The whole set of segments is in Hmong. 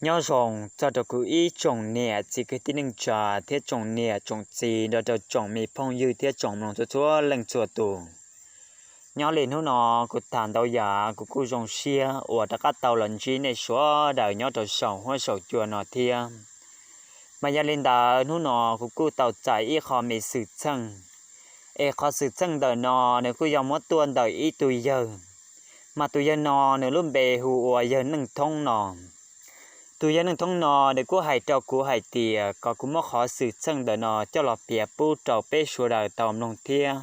Nyob zoo txog rau kuv ib tsoom niam txiv kwv tij neej tsa thiab tsoom niam tsoom txiv nrog rau tsoom me phooj ywg thiab tsoom mloog txhua txhua leej txhua tus. Nyob li hnub no kuv tham ntau yam kuv kuj zoo siab uas rov qab tau los ntsib nej sawv daws nyob rau saum huab saum cua no thiab. Mas yog li ntawd hnub no kuv kuj tau txais ib qho me xwm txheej, es qhov xwm txheej ntawm no nws kuj yog muab tuaj ntawm ib tug yawg, mas tus yawg no nws lub npe hu ua yawg Neej Thoob no. Tus yawg Neej Thoob no nws kuj hais rau kuv hais tias kom kuv muab qhov xwm txheej ntawm no coj los piav pub rau peb sawv daws tau mloog thiab.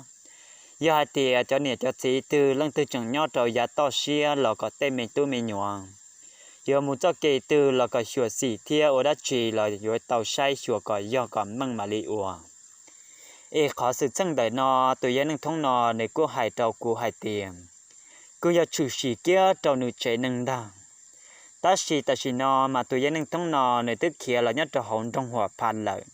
Yog hais tias cov niam cov txiv twg leej twg tseem nyob rau yav toj siab los kom tej me tub me nyuam yuav mus txoj kev twg los kom xyuam xim thiab ua dab tsi los yuav tau saib xyuas kom yog kom meej mam li ua. Es qhov xwm txheej ntawm no, tus yawg Neej Thoob no nws kuj hais rau kuv hais tias kuj yog tshwm sim kiag rau nws tsev neeg ntag. Tab sis tam sim no mas tus yawg Neej Thoob no nws twb khiav los nyob rau hauv nroog Huam Pha lawm.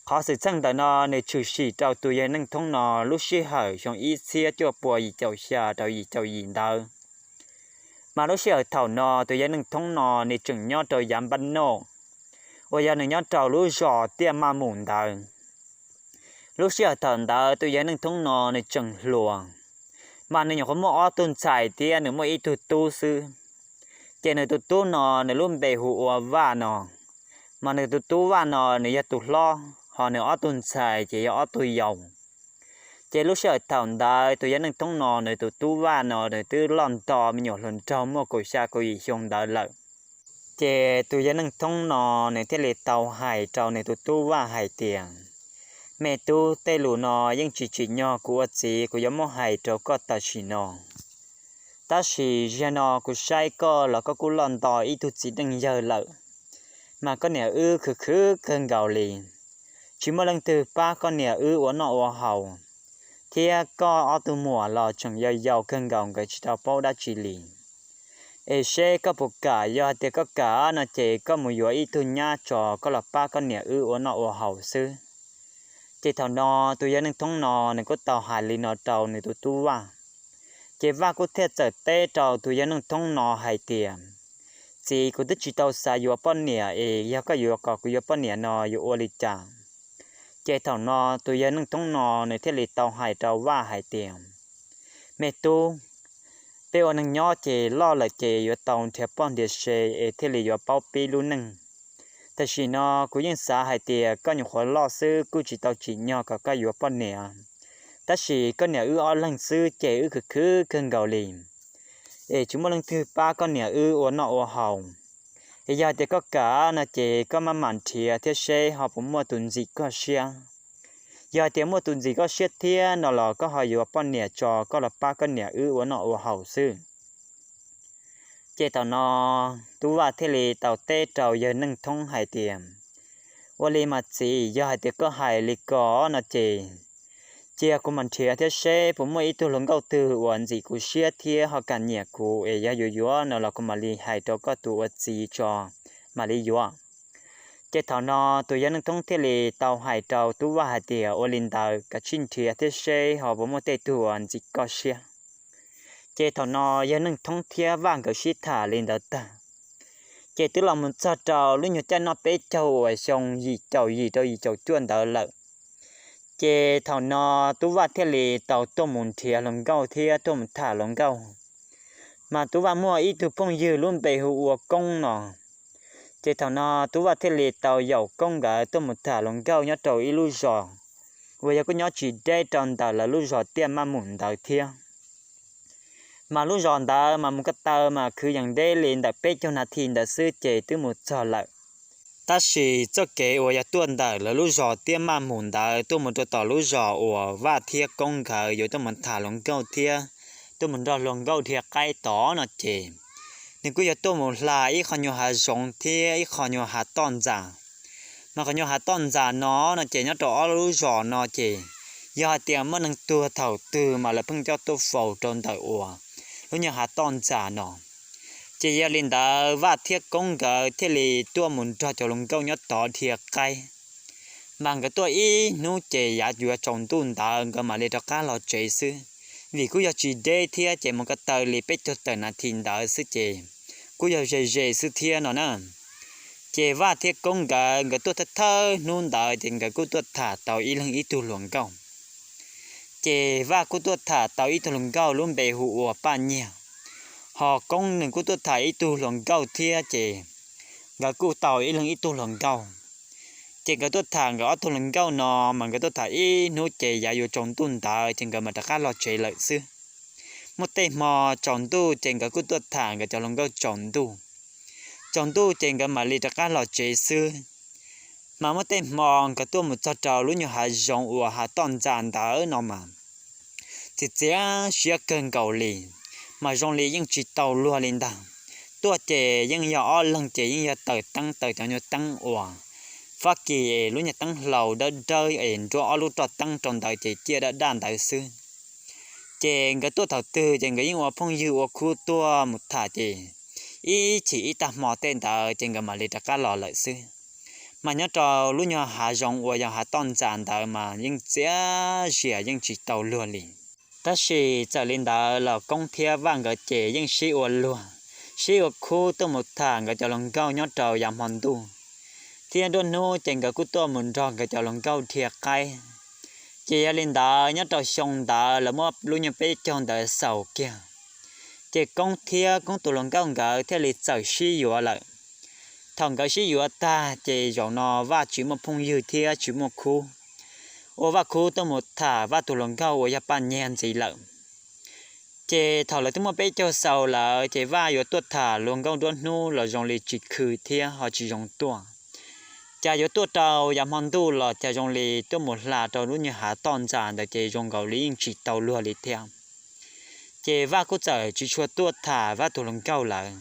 Qhov xwm txheej ntawm no nws tshwm sim rau tus yawg Neej Thoob no lub sij hawm xyoo ib txhiab cuaj pua yim caum xya rau yim caum yim ntawd. Mas lub sij hawm thaum no tus yawg Neej Thoob no nws tseem nyob rau yav Npaj Noj, uas yog nws nyob rau lub zos Tiaj Maj Mus ntawd. Lub sij hawm thaum ntawd tus yawg Neej Thoob no nws tseem hluas, mas nws nyuam qhuav muaj ob tug ntxhais thiab nws muaj ib tug tub xwb. Ces nws tus tub no nws lub npe hu ua Vaj no, mas nws tus tub Vaj no nws yog tus hlob, ho nws ob tug ntxhais ces yog ob tug yau. Ces lub sij hawm thaum ntawd tus yawg Neej Thoob no nws tus tub Vaj no nws twb loj nto me nyuam hluas nraug muaj kaum xya kaum yim xyoo ntawd lawm. Ces tus yawg Neej Thoob no nws thiaj li tau hais rau nws tus tub Vaj hais tias, me tub, tej lus no yeej tsis tsim nyog kuv ua txiv kuv yuav muab hais rau koj tam sim no. Tab sis zaum no kuv saib koj los koj kuj loj nto ib tug txiv neej yawg lawm, mas koj niam wb khwv khwv kawg nkaus li, tsis muaj leej twg pab koj niam wb ua noj ua haus, thiab koj ob tug muam los tseem yau yau kawg nkaus nkawd tsis tau paub dab tsi li. Es seb koj puas kam, yog hais tias koj kam no ces koj mus yuav ib tug nyab tso koj los pab koj niam wb ua noj ua haus xwb. Ces thaum no tus yawg Neej Thoob no nws kuj tau hais li no rau nws tus tub Vaj. Ces Vaj kuj thiaj txawm teb rau tus yawg Neej Thoob no hais tias, txiv, kuv twb tsis tau xav yuav poj niam es yog koj yuav kom kuv yuav poj niam no yuav ua li cas? Ces thaum no tus yawg Neej Thoob no nws thiaj li tau hais rau Vaj hais tias, me tub, peb ua neeg nyob ces loj lawm ces yuav tau nrhiav poj nrhiav sev es thiaj li yuav paub pib lub neej. Tam sim no kuv yeej xav hais tias koj nyuam qhuav loj xwb kuj tsis tau tsim nyog kom koj yuav poj niam. Tab sis koj niam wb ob leeg xwb ces wb khwv khwv kawg nkaus li, es tsis muaj leej twg pab koj niam wb ua noj ua haus. Es yog tias koj kam no ces koj maj mam nrhiav thiab seb ho puas muaj tus ntxim koj siab. Yog hais tias muaj tus ntxim koj siab thiab no los koj ho yuav poj niam tso koj los pab koj niam wb ua noj ua haus xwb. Ces thaum no tub Vaj thiaj li tau teb rau yawg Neej Thoob hais tias, ua li mas txiv, yog hais tias koj hais li ko no ces cia kuv mam nrhiav thiab seb puas muaj ib tug hluas nkauj twg uas ntxim kuv siab thiab ho kam nyiam kuv es yog yuav yuav no los kuv mam li hais rau koj tus ua txiv tso mam li yuav. Ces thaum no tus yawg Neej Thoob thiaj li tau hais rau tub Vaj hais tias, ua li ntawd kav tsij nrhiav thiab seb ho puas muaj tej tug uas ntxim koj siab. Ces thaum no yawg Neej Thoob thiab Vaj nkawd sib tham li ntawd tag, ces twb los mus txog rau lub nyuag caij noj peb caug uas xyoo yim caum yim rau yim caum cuaj ntawd lawm. Ces thaum no tub Vaj thiaj li tau tuaj mus nrhiav hluas nkauj thiab tuaj mus tham hluas nkauj. Mas tub Vaj muaj ib tug phooj ywg lub npe hu ua Koob no. Ces thaum no tub Vaj thiaj li tau yaum Koob nkawd tuaj mus tham hluas nkauj nyob rau ib lub zos uas yog kuj nyob tsis deb rau ntawm lawv lub zos Tiaj Maj Mus ntawd thiab. Mas lub zos ntawd mas mus ko taw mas kwv yees deb li ntawm peb caug nas this ntawd xwb ces twb mus txog lawm. Tab sis txoj kev uas yog tuaj ntawm lawv lub zos Tiaj Maj Mus ntawd tuaj mus rau tom lub zos uas Vaj thiab Koob nkawd yuav tuaj mus tham hluas nkauj thiab tuaj mus nrog hluas nkauj dhia qaib tod no ces, nws kuj yog tuaj mus hla ib qho nyuag hav zoov thiab ib qho nyuag hav toj ntxas. Mas qhov nyuag hav toj ntxas no no ces nyob rau ob lub zos no ces, yog hais tias muaj neeg tuag thaum twg mas lawv pheej coj tuaj faus rau ntawm uas lub nyuag hav toj ntxas no. Ces yog li ntawd Vaj thiab Koob nkawd thiaj li tuaj mus nrog cov hluas nkauj nyob tod dhia qaib. Mas nkawd tuaj ib hnub ces yav yuav tsaus ntuj ntawd nkawd mam li rov qab los tsev xwb, vim kuj yog tsis deb thiab ces mus ko taw li peb caug tawm nas this ntawd xwb ces kuj yog ze ze xwb thiab no na. Ces Vaj thiab Koob nkawd, nkawd tuaj thawj thawj hnub ntawd ces nkawd kuj tuaj tham tau ib leeg ib tug hluas nkauj. Ces Vaj kuj tuaj tham tau ib tug hluas nkauj lub npe hu ua Paj Nyiag, ho Koob nws kuj tuaj tham ib tug hluas nkauj thiab ces nkawd kuj tau ib leeg ib tug hluas nkauj. Ces nkawd tuaj tham nkawd ob tug hluas nkauj no mas nkawd tuaj tham ib hnub ces yav yuav tsaus ntuj ntawd ces nkawd mam rov qab los tsev lawm xwb. Muaj tej hmo tsaus ntuj ces nkawd kuj tuaj tham nkawd cov hluas nkauj tsaus ntuj. Tsaus ntuj ces nkawd mam li rov qab los tsev xwb. Mas muaj tej hmo nkawd tuaj mus txog rau lub nyuag hav zoov uas hav toj ntxas ntawd no mas txias txias siab kawg nkaus li, mas zoo li yeej tsis tau luag li ntag. Tuaj ces yeej yog ob leeg ces yeej yog taws teeb, taws cov nyuag teeb uas Fab Kis es lub nyuag teeb hlau dawb dawb es nruab ob lub roj teeb rau ntawd ces ciaj daj daj ntawd xwb. Ces nkawd tuaj thaum twg ces nkawd yeej ua phooj ywg ua khub tuaj mus tham ces ib chim ib tag hmo tej ntawd ces nkawd mam li rov qab los lawm xwb. Mas nyob rau lub nyuag hav zoov uas yog hav toj ntxas ntawd mas yeej txias zias yeej tsis tau luag li. Tab sis txawm li ntawd los Koob thiab Vaj nkawd ces yeej sib ua luag, sib ua khub tuaj mus tham nkawd cov hluas nkauj nyob rau yav hmo ntuj, thiab nruab hnub ces nkawd kuj tuaj mus nrog nkawd cov hluas nkauj dhia qaib. Ces yog li ntawd nyob rau xyoo ntawd lawv muab lub nyuag peb caug ntawd xaus kiag, ces Koob thiab Koob tus hluas nkauj nkawd thiaj li txawm sib yuav lawm. Thaum nkawd sib yuav tag ces zaum no Vaj tsis muaj phooj ywg thiab tsis muaj khub, ua Vaj khub tuaj mus tham Vaj tus hluas nkauj uas yog Paj Nyiag ntxiv lawm. Ces thaum lawv twb muaj peb caug xaus lawm ces Vaj yuav tuaj tham hluas nkauj nruab hnub los zoo li tsis khw thiab ho tsis zoo tuaj. Cas yuav tuaj rau yav hmo ntuj los cas zoo li tuaj mus hla rau lub nyuag hav toj ntxas ntawd ces zoo nkaus li yeej tsis tau luag li thiab. Ces Vaj kuj txawm tsis tshua tuaj tham Vaj tus hluas nkauj lawm.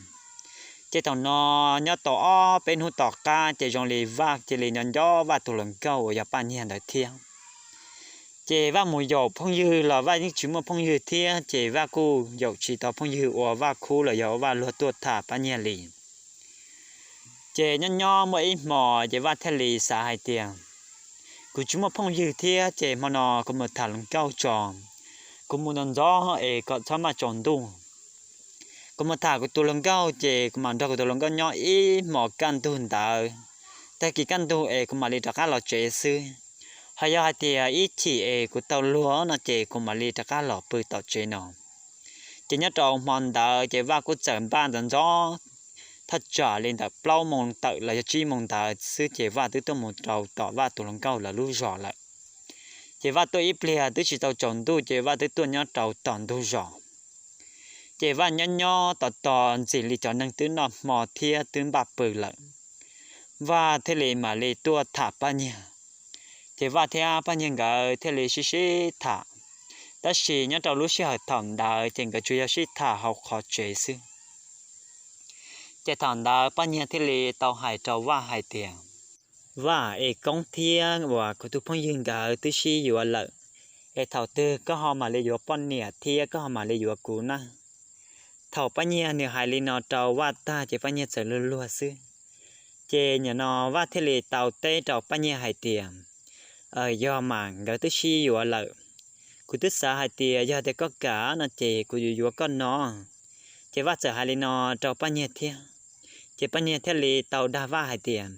Ces thaum no nyob tau ob peb hnub tom qab ces zoo li Vaj cia li nco nco Vaj tus hluas nkauj uas yog Paj Nyiag ntawd thiab. Ces Vaj mus yaum phooj ywg los Vaj yeej tsis muaj phooj ywg thiab ces Vaj kuj yaum tsis tau phooj ywg ua Vaj khub los yog ua Vaj luag tuaj tham Paj Nyiag li. Ces nyob nyob muaj ib hmo ces Vaj thiaj li xav hais tias, kuv tsis muaj phooj ywg thiab ces hmo no kuv mus tham hluas nkauj tso, kuv mus ntxov ntxov es kom txhob maj tsaus ntuj. Kuv mus tham kuv tus hluas nkauj ces kuv mam nrog kuv tus hluas nkauj nyob ib hmos kaj ntug ntawd, tag kis kaj ntug es kuv mam li rov qab los tsev xwb. Ho yog hais tias ib chim es kuv tau luag no ces kuv mam li rov qab los pw tom tsev no. Ces nyob rau hmo ntawd ces Vaj kuj txawm npaj ntxov ntxov, thaj tsam li ntawm plaub moos tawm los yog tsib moos ntawd xwb ces Vaj twb tuaj mus rau tom Vaj tus hluas nkauj lawv lub zos lawm. Ces Vaj tuaj ib pliag twb tsis tau tsaus ntuj ces Vaj twb tuaj nyob rau tom ntug zos. Ces Vaj nyob nyob tos tos ntxim li cov neeg twb noj hmo thiab twb npaj pw lawm, Vaj thiaj li mam li tuaj tham Paj Nyiag. Ces Vaj thiab Paj Nyiag nkawd thiaj li sib sib tham, tab sis nyob rau lub sij hawm thaum ntawd ces nkawd tsuas yog sib tham hauv qhov tsev xwb. Ces thaum ntawd Paj Nyiag thiaj li tau hais rau Vaj hais tias, Vaj, es Koob thiab uas kuv tus phooj ywg nkawd twb sib yuav lawm, es thaum twg koj ho mam li yuav poj niam thiab koj ho mam li yuav kuv na? Thaum Paj Nyiag nws hais li no rau Vaj tag ces Paj Nyiag txawm luag luag xwb. Ces nim no Vaj thiaj li tau teb rau Paj Nyiag hais tias, yog mas nkawd twb sib yuav lawm, kuv twb xav hais tias yog tias koj kam no ces kuv yuav yuav koj no. Ces Vaj txawm hais li no rau Paj Nyiag thiab. Ces Paj Nyiag thiaj li tau dag Vaj hais tias,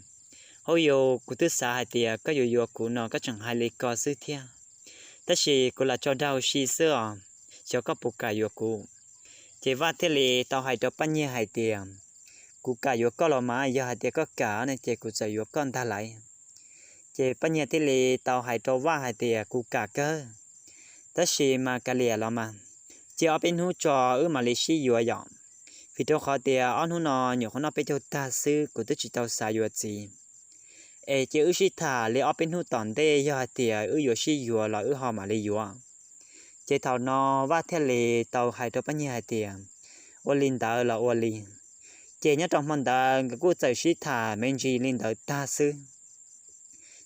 hauj yus, kuv twb xav hais tias koj yuav yuav kuv no koj tseem hais li ko xwb thiab. Tab sis kuv lam tso dag ua si xwb os, xyov koj puas kam yuav kuv. Ces Vaj thiaj li tau hais rau Paj Nyiag hais tias, kuv kam yuav koj los mas, yog hais tias koj kam no ces kuv txawm yuav koj ntag lauj. Ces Paj Nyiag thiaj li tau hais rau Vaj hais tias, kuv kam kawg, tab sis mas kav liam los mas, cia ob peb hnub tso wb mam li sib yuav yom. Vim rau qhov tias ob hnub no nyuam qhuav noj peb caug tag xwb, kuv twb tsis tau xav yuav txiv. Es cia wb sib tham li ob peb hnub tom ntej, yog hais tias wb yuav sib yuav los wb ho mam li yuav. Ces thaum no Vaj thiaj li tau hais rau Paj Nyiag hais tias, ua li ntawd los ua li. Ces nyob rau hmo ntawd nkawd kuj txawm sib tham me ntsis li ntawd tag xwb.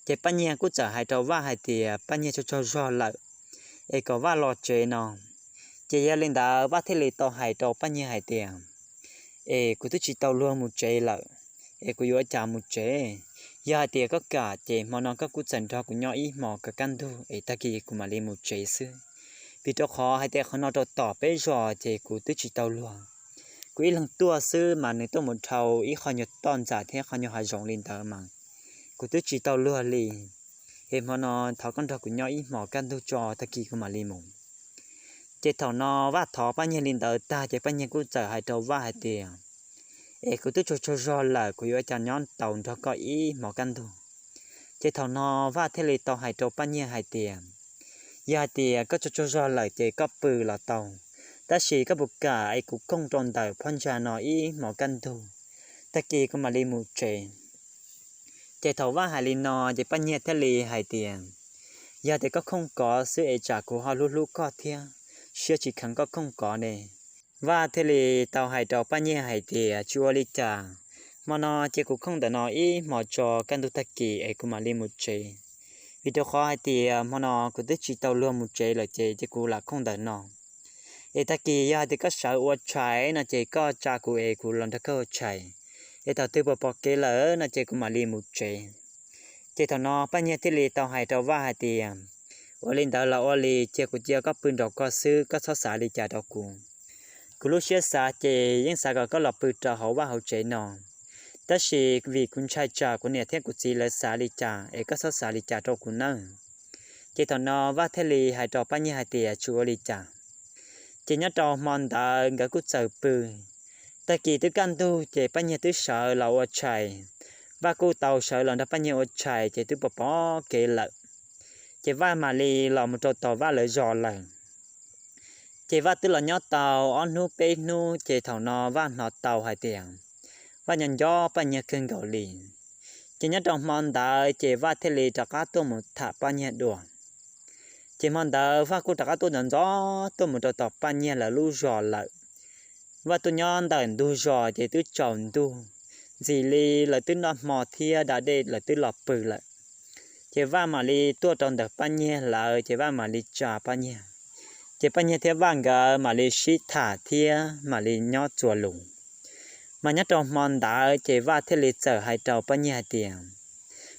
Ces Paj Nyiag kuj txawm hais rau Vaj hais tias Paj Nyiag tsaug tsaug zog lawm, es kom Vaj los tsev no. Ces yog li ntawd Vaj thiaj li tau hais rau Paj Nyiag hais tias, es kuv twb tsis tau luag mus tsev lawm, es kuv yuav ua cas mus tsev? Yog hais tias koj kam ces hmo no koj kuj txawm nrog kuv nyob ib hmos kom kaj ntug es tag kis kuv mam li mus tsev xwb. Vim rau qhov hais tias qhov no rau tom peb zos ces kuv twb tsis tau luag. Kuv ib leeg tuaj xwb mas nws tuaj mus dhau ib qho nyuag toj ntxas thiab qho nyuag hav zoov li ntawd mas kuv twb tsis tau luag li. Es hmo no thov koj nrog kuv nyob ib hmos kaj ntug tso, tag kis kuv mam li mus. Ces thaum no Vaj thov Paj Nyiag li ntawd tag ces Paj Nyiag kuj txawm hais rau Vaj hais tias, es kuv twb tsaug tsaug zog lawm, kuv yuav ua cas nyob tau nrog koj ib hmos kaj ntug. Ces thaum no Vaj thiaj li tau hais rau Paj Nyiag hais tias, yog hais tias koj tsaug tsaug zog lawm ces koj pw los tau, tab sis koj puas kam es kuv khooj rau ntawm phab ntsa no ib hmos kaj ntug, tag kis kuv mam li mus tsev. Ces thaum Vaj hais li no ces Paj Nyiag thiaj li hais tias, yog tias koj khooj kov xwb es tsam kuv ho hlub hlub koj thiab, siab tsis kheev koj khooj kov ne. Vaj thiaj li tau hais rau Paj Nyiag hais tias, tsis ua li cas, hmo no ces kuv khooj ntawm no ib hmos tso, kaj ntug tag kis es kuv mam li mus tsev. Vim rau qhov hais tias hmo no kuv twb tsis tau luag mus tsev lawm ces cia kuv lam khooj ntawm no. Es tag kis yog hais tias koj sawv ua tshais no ces koj tsa kuv es kuv los nrog koj ua tshais. Es thaum twg pom pom kev lawm no ces kuv mam li mus tsev. Ces thaum no Paj Nyiag thiaj li tau hais rau Vaj hais tias, ua li ntawd los ua li, cia kuv cia koj pw nraum koj xwb, koj txhob xav li cas rau kuv. Kuv lub siab xav ces yeej xav kom koj los pw rau hauv vaj hauv tsev no, tab sis vim kuv ntshai tsam kuv niam thiab kuv txiv lawv xav li cas es koj txhob xav li cas rau kuv nawb. Ces thaum no Vaj thiaj li hais rau Paj Nyiag hais tias, tsis ua li cas. Ces nyob rau hmo ntawd nkawd kuj txawm pw. Tag kis twb kaj ntug ces Paj Nyiag twb sawv los ua tshais. Vaj kuj tau sawv los nrog Paj Nyiag ua tshais ces twb pom pom kev lawm. Ces Vaj mam li los mus rau tom Vaj lawv zos lawm. Ces Vaj twb los nyob tau ob hnub peb hnub ces thaum no Vaj hnov tau hais tias Vaj nyob nco Paj Nyiag kawg nkaus li. Ces nyob rau hmo ntawd ces Vaj thiaj li rov qab tuaj mus tham Paj Nyiag dua. Ces hmo ntawd Vaj kuj rov qab tuaj ntxov ntxov tuaj mus rau tom Paj Nyiag lawv lub zos lawm. Vaj tuaj nyob ntawm ntug zos ces twb tsaus ntuj, ntxim li lawv twb noj hmo thiab da dej lawv twb los pw lawm. Ces Vaj mam li tuaj rau ntawm Paj Nyiag lawv ces Vaj mam li tsa Paj Nyiag. Ces Paj Nyiag thiab Vaj nkawd mam li sib tham thiab mam li nyob txuas lus. Mas nyob rau hmo ntawd ces Vaj thiaj li txawm hais rau Paj Nyiag hais tias,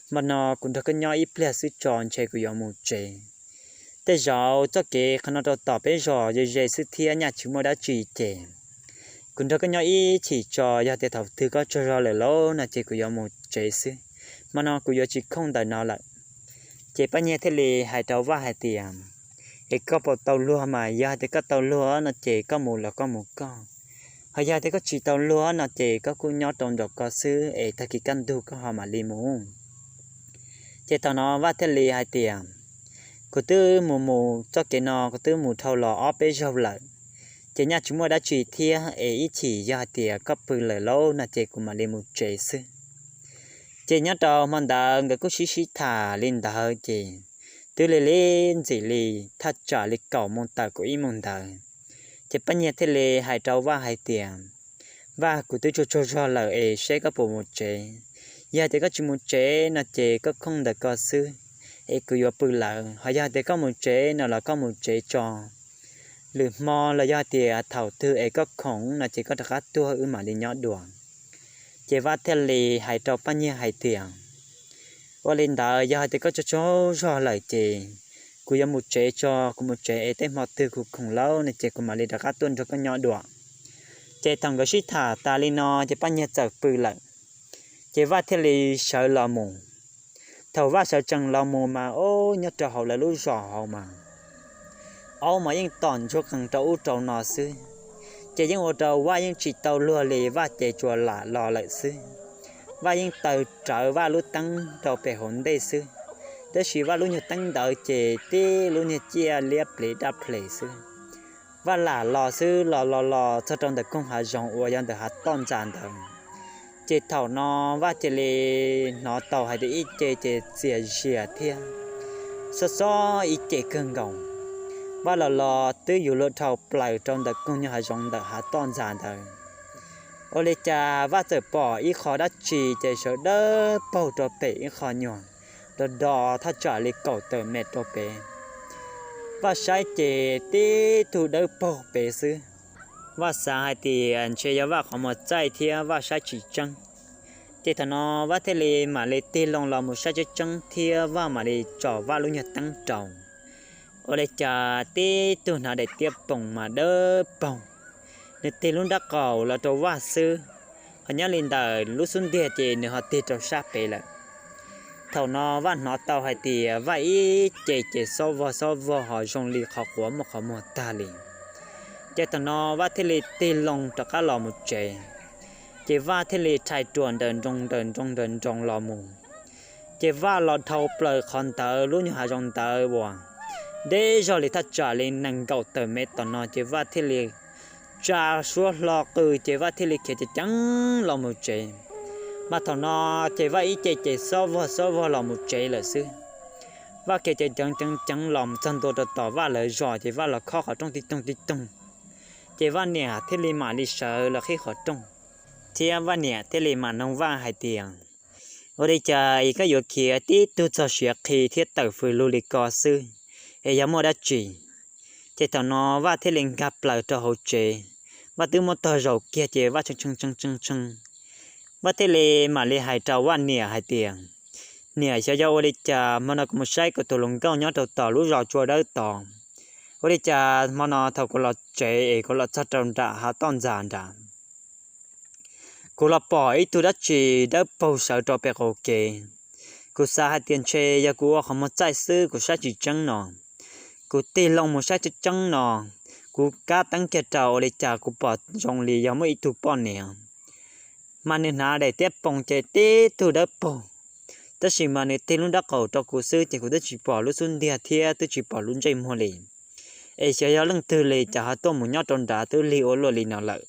hmo no kuv nrog koj nyob ib pliag xwb tso, ntshe kuv yuav mus tsev. Tej zaum txoj kev qhov no rau tom peb zos ze ze xwb thiab nyaj tsis muaj dab tsi ces kuv nrog koj nyob ib chim tso, yog tias thaum twg koj tsaug zog lawm lauj no ces kuv yuav mus tsev xwb. Hmo no kuv yuav tsis khooj ntawm no lawm. Ces Paj Nyiag thiaj li hais rau Vaj hais tias, es koj puas tau luag mas, yog hais tias koj tau luag no ces koj mus los koj mus koj, ho yog hais tias koj tsis tau luag no ces koj kuj nyob rau nraum koj xwb es tag kis kaj ntug koj ho mam li mus. Ces thaum no Vaj thiaj li hais tias, kuv twb mus mus txoj kev no kuv twb mus dhau los ob peb zaug lawm, ces nyaj tsis muaj dab tsi thiab es ib chim yog hais tias koj pw lawm lauj no ces kuv mam li mus tsev xwb. Ces nyob rau hmo ntawd nkawd kuj sib sib tham li ntawd ces twb li li ntxim li thaj tsam li kaum moos tawm kaum ib moos ntawd, ces Paj Nyiag thiaj li hais rau Vaj hais tias, Vaj, kuv twb tsaug tsaug zog lawm es seb koj puas mus tsev. Yog tias koj tsis mus tsev no ces koj khooj ntawm koj xwb es kuv yuav pw lawm, ho yog tias koj mus tsev no los koj mus tsev tso. Lwm hmo los yog tias thaum twg es koj khoom no ces koj rov qab tuaj wb mam li nyob dua. Ces Vaj thiaj li hais rau Paj Nyiag hais tias, ua li ntawd yog hais tias koj tsaug tsaug zog lawm ces kuv yuav mus tsev tso, kuv mus tsev es tej hmo twg kuv khoom lauj no ces kuv mam li rov qab tuaj nrog koj nyob dua. Ces thaum nkawd sib tham tas li no ces Paj Nyiag txawm pw lawm. Ces Vaj thiaj li sawv los mus. Thaum Vaj sawv tsees los mus mas ob nyob rau hauv lawv lub zos hauv mas aub mas yeej tom ntsuag qees rau ub rau no xwb. Ces yeej ua rau Vaj yeej tsis tau luag li, Vaj ces tsuas lam los lawm xwb. Vaj yeej taws rawv Vaj lub teeb rau pem hauv ntej xwb, tab sis Vaj lub nyuag teeb ntawd ces tib lub niag ciaj liab pliv daj ples xwb. Vaj lam los xwb, los los los txog rau ntawm koog hav zoov uas yog ntawm hav toj ntxas ntawd. Ces thaum no Vaj cia li hnov tau hais tias ib ce ces txias zias thiab xob xob ib ce kawg nkaus. Vaj los los twb yuav luag dhau plaws rau ntawm koog nyuag hav zoov ntawm hav toj ntxas ntawd. Ua li cas Vaj txawm pom ib qho dab tsi ces sawv dawb paug rau pem ib qho nyuag do do thaj tsam li kaum tawm mev rau pem. Vaj saib ces tib tug dawb paug pem xwb. Vaj xav hais tias ntshe yog Vaj qhov muag txaij thiab Vaj saib tsis tseeb. Ces thaum no Vaj thiaj li mam li tig loo los mus saib tseeb tseeb thiab Vaj mam li tsom Vaj lub nyuag teeb rau. Ua li cas tib tug hnav daim tiab poom mas dawb paug, nws tig lub nrab qaum los rau Vaj xwb, ho nyob li ntawm lub xub ntiag ces nws ho tig rau sab pem lawm. Thaum no Vaj hnov tau hais tias Vaj ib ce ces xob vog xob vog ho zoo li qhov quav muaj qhov muag tag li. Ces thaum no Vaj thiaj li tig loo rov qab los mus tsev. Ces Vaj thiaj li rhais ruam nrawm nroos nrawm nroos nrawm nroos los mus. Ces Vaj los dhau plaws qhov ntawd lub nyuag hav zoov ntawd uas deb zog li thaj tsam li nees nkaum tawm mev tom no, ces Vaj thiaj li tsa suab hlo qw, ces Vaj thiaj li khiav ceev ceev los mus tsev. Mas thaum no ces Vaj ib ce ces xob vog xob vog los mus tsev lawm xwb. Vaj khiav ceev ceev ceev ceev los mus txog ntua rau tom Vaj lawv zos, ces Vaj los khob qhov rooj tib toog tib toog. Ces Vaj niam thiaj li mam li sawv los qhib qhov rooj, thiab Vaj niam thiaj li mam noog Vaj hais tias, Ua li cas es koj yuav khiav tib tug txog siav qhi thiab tawm fws lug li ko xwb, es yog muaj dab tsi? Ces thaum no Vaj thiaj li nkag plaws rau hauv tsev. Vaj twb muab tog zaum kiag ces Vaj tshee tshee tshee tshee tshee. Vaj thiaj li mam li hais rau Vaj niam hais tias, Niam, xyov yog ua li cas hmo no kuv mus saib kuv tus hluas nkauj nyob rau tom lub zos Tsua Dawb tod, ua li cas hmo no thaum kuv los tsev es kuv los txog rau nram hav toj ntxas nrad, kuv los pom ib tug dab tsi dawb paug sawv rau pem qaum kev. Kuv xav hais tias ntshe yog kuv ua qhov muag txaij xwb, kuv saib tsis tseeb no. Kuv tig loo mus saib tseeb tseeb no, kuv kab teeb kiag rau ua li cas kuv pom zoo li yog muaj ib tug poj niam, mas nws hnav daim tiab poos ces tib tug dawb paug. Tab sis mas nws tig lub nrab qaum rau kuv xwb ces kuv twb tsis pom lub xub ntiag thiab twb tsis pom lub ntsej muag li. Es xyov yog leej twg li cas ho tuaj mus nyob rau nrad twb lig ua luaj li no lawm.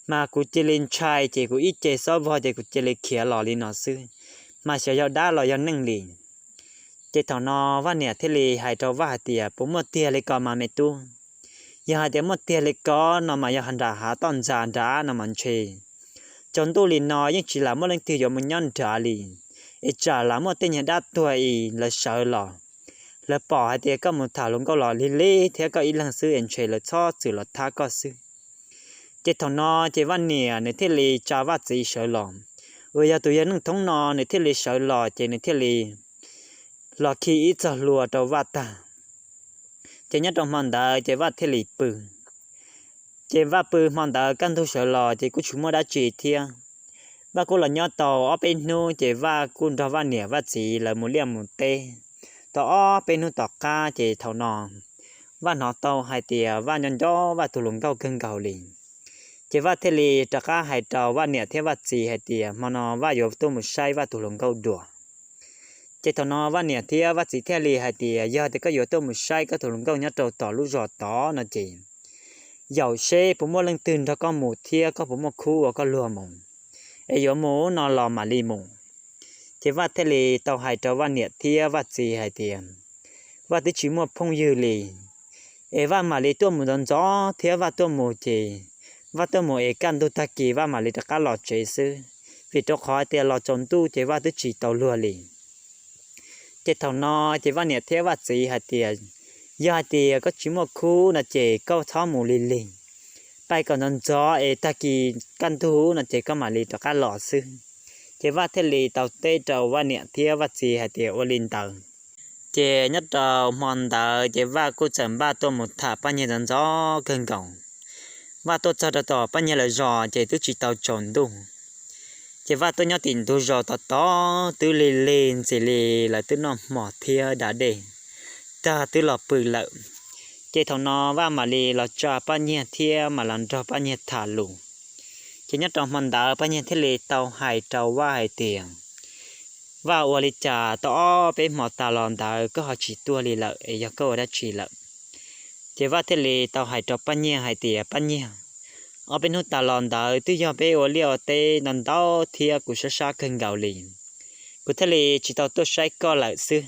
Mas kuv cia li ntshai ces kuv ib ce xob vog ces kuv cia li khiav los li no xwb, mas xyov yog dab los yog neeg li. Ces thaum no Vaj niam thiaj li hais rau Vaj hais tias, Puas muaj tiag li ko mas me tub? Yog hais tias muaj tiag li ko no mas yog nram hav toj ntxas nrad no mas ntshe tsaus ntuj li no yeej tsis lam muaj leej twg yuav mus nyob nrad li, es tsam lam muaj tej nyuag dab tuag es lawv sawv los, lawv pom hais tias koj mus tham hluas nkauj los lig lig thiab koj ib leeg xwb es ntshe lawv txhob txwm los thab koj xwb. Ces thaum no ces Vaj niam nws thiaj li tsa Vaj txiv sawv los, uas yog tus yawg Neej Thoob no nws thiaj li sawv los ces nws thiaj li los khi ib txoj hlua rau Vaj tag. Ces nyob rau hmo ntawd ces Vaj thiaj li pw. Ces Vaj pw hmo ntawd kaj ntug sawv los ces kuj tsis muaj dab tsi thiab. Vaj kuj los nyob tau ob peb hnub ces Vaj kuj nrog Vaj niam Vaj txiv lawv mus liaj mus teb. Tau ob peb hnub tom qab ces thaum no Vaj hnov tau hais tias Vaj nco nco Vaj tus hluas nkauj kawg nkaus li. Ces Vaj thiaj li rov qab hais rau Vaj niam thiab Vaj txiv hais tias hmo no Vaj yuav tuaj mus saib Vaj tus hluas nkauj dua. Ces thaum no Vaj niam thiab Vaj txiv thiaj li hais tias, Yog tias koj yuav tuaj mus saib koj tus hluas nkauj nyob rau tom lub zos tod no ces yaum seb puas muaj leej twg nrog koj mus thiab koj puas muaj khub ua koj luag mus, es yuav mus no los mam li mus. Ces Vaj thiaj li tau hais rau Vaj niam thiab Vaj txiv hais tias, Vaj twb tsis muaj phooj ywg li, es Vaj mam li tuaj mus ntxov ntxov thiab Vaj tuaj mus ces Vaj tuaj mus es kaj ntug tag kis Vaj mam li rov qab los tsev xwb, vim rau qhov tias los tsaus ntuj ces Vaj twb tsis tau luag li. Ces thaum no ces Vaj niam thiab Vaj txiv hais tias, Yog hais tias koj tsis muaj khub no ces koj txhob mus lig lig, pais kom ntxov ntxov es tag kis kaj ntug no ces koj mam li rov qab los xwb. Ces Vaj thiaj li tau teb rau Vaj niam thiab Vaj txiv hais tias ua li ntawd. Ces nyob rau hmo ntawd ces Vaj kuj txawm npaj tuaj mus tham Paj Nyiag ntxov ntxov kawg nkaus. Vaj tuaj txog rau tom Paj Nyiag lawv zos ces twb tsis tau tsaus ntuj. Ces Vaj tuaj nyob tim ntug zos tod tod twb lig lig ntxim li lawv twb noj hmo thiab da dej tag twb los pw lawm. Ces thaum no Vaj mam li los tsa Paj Nyiag thiab mam los nrog Paj Nyiag tham lus. Ces nyob rau hmo ntawd Paj Nyiag thiaj li tau hais rau Vaj hais tias, Vaj, ua li cas tau ob peb hmo tas los ntawd koj ho tsis tuaj li lawm es yog koj ua dab tsi lawm? Ces Vaj thiaj li tau hais rau Paj Nyiag hais tias, Paj Nyiag, ob peb hnub tas los ntawd twb yog peb ua liaj ua teb ntau ntau thiab kuv sab sab kawg nkaus li, kuv thiaj li tsis tau tuaj saib koj lawm xwb.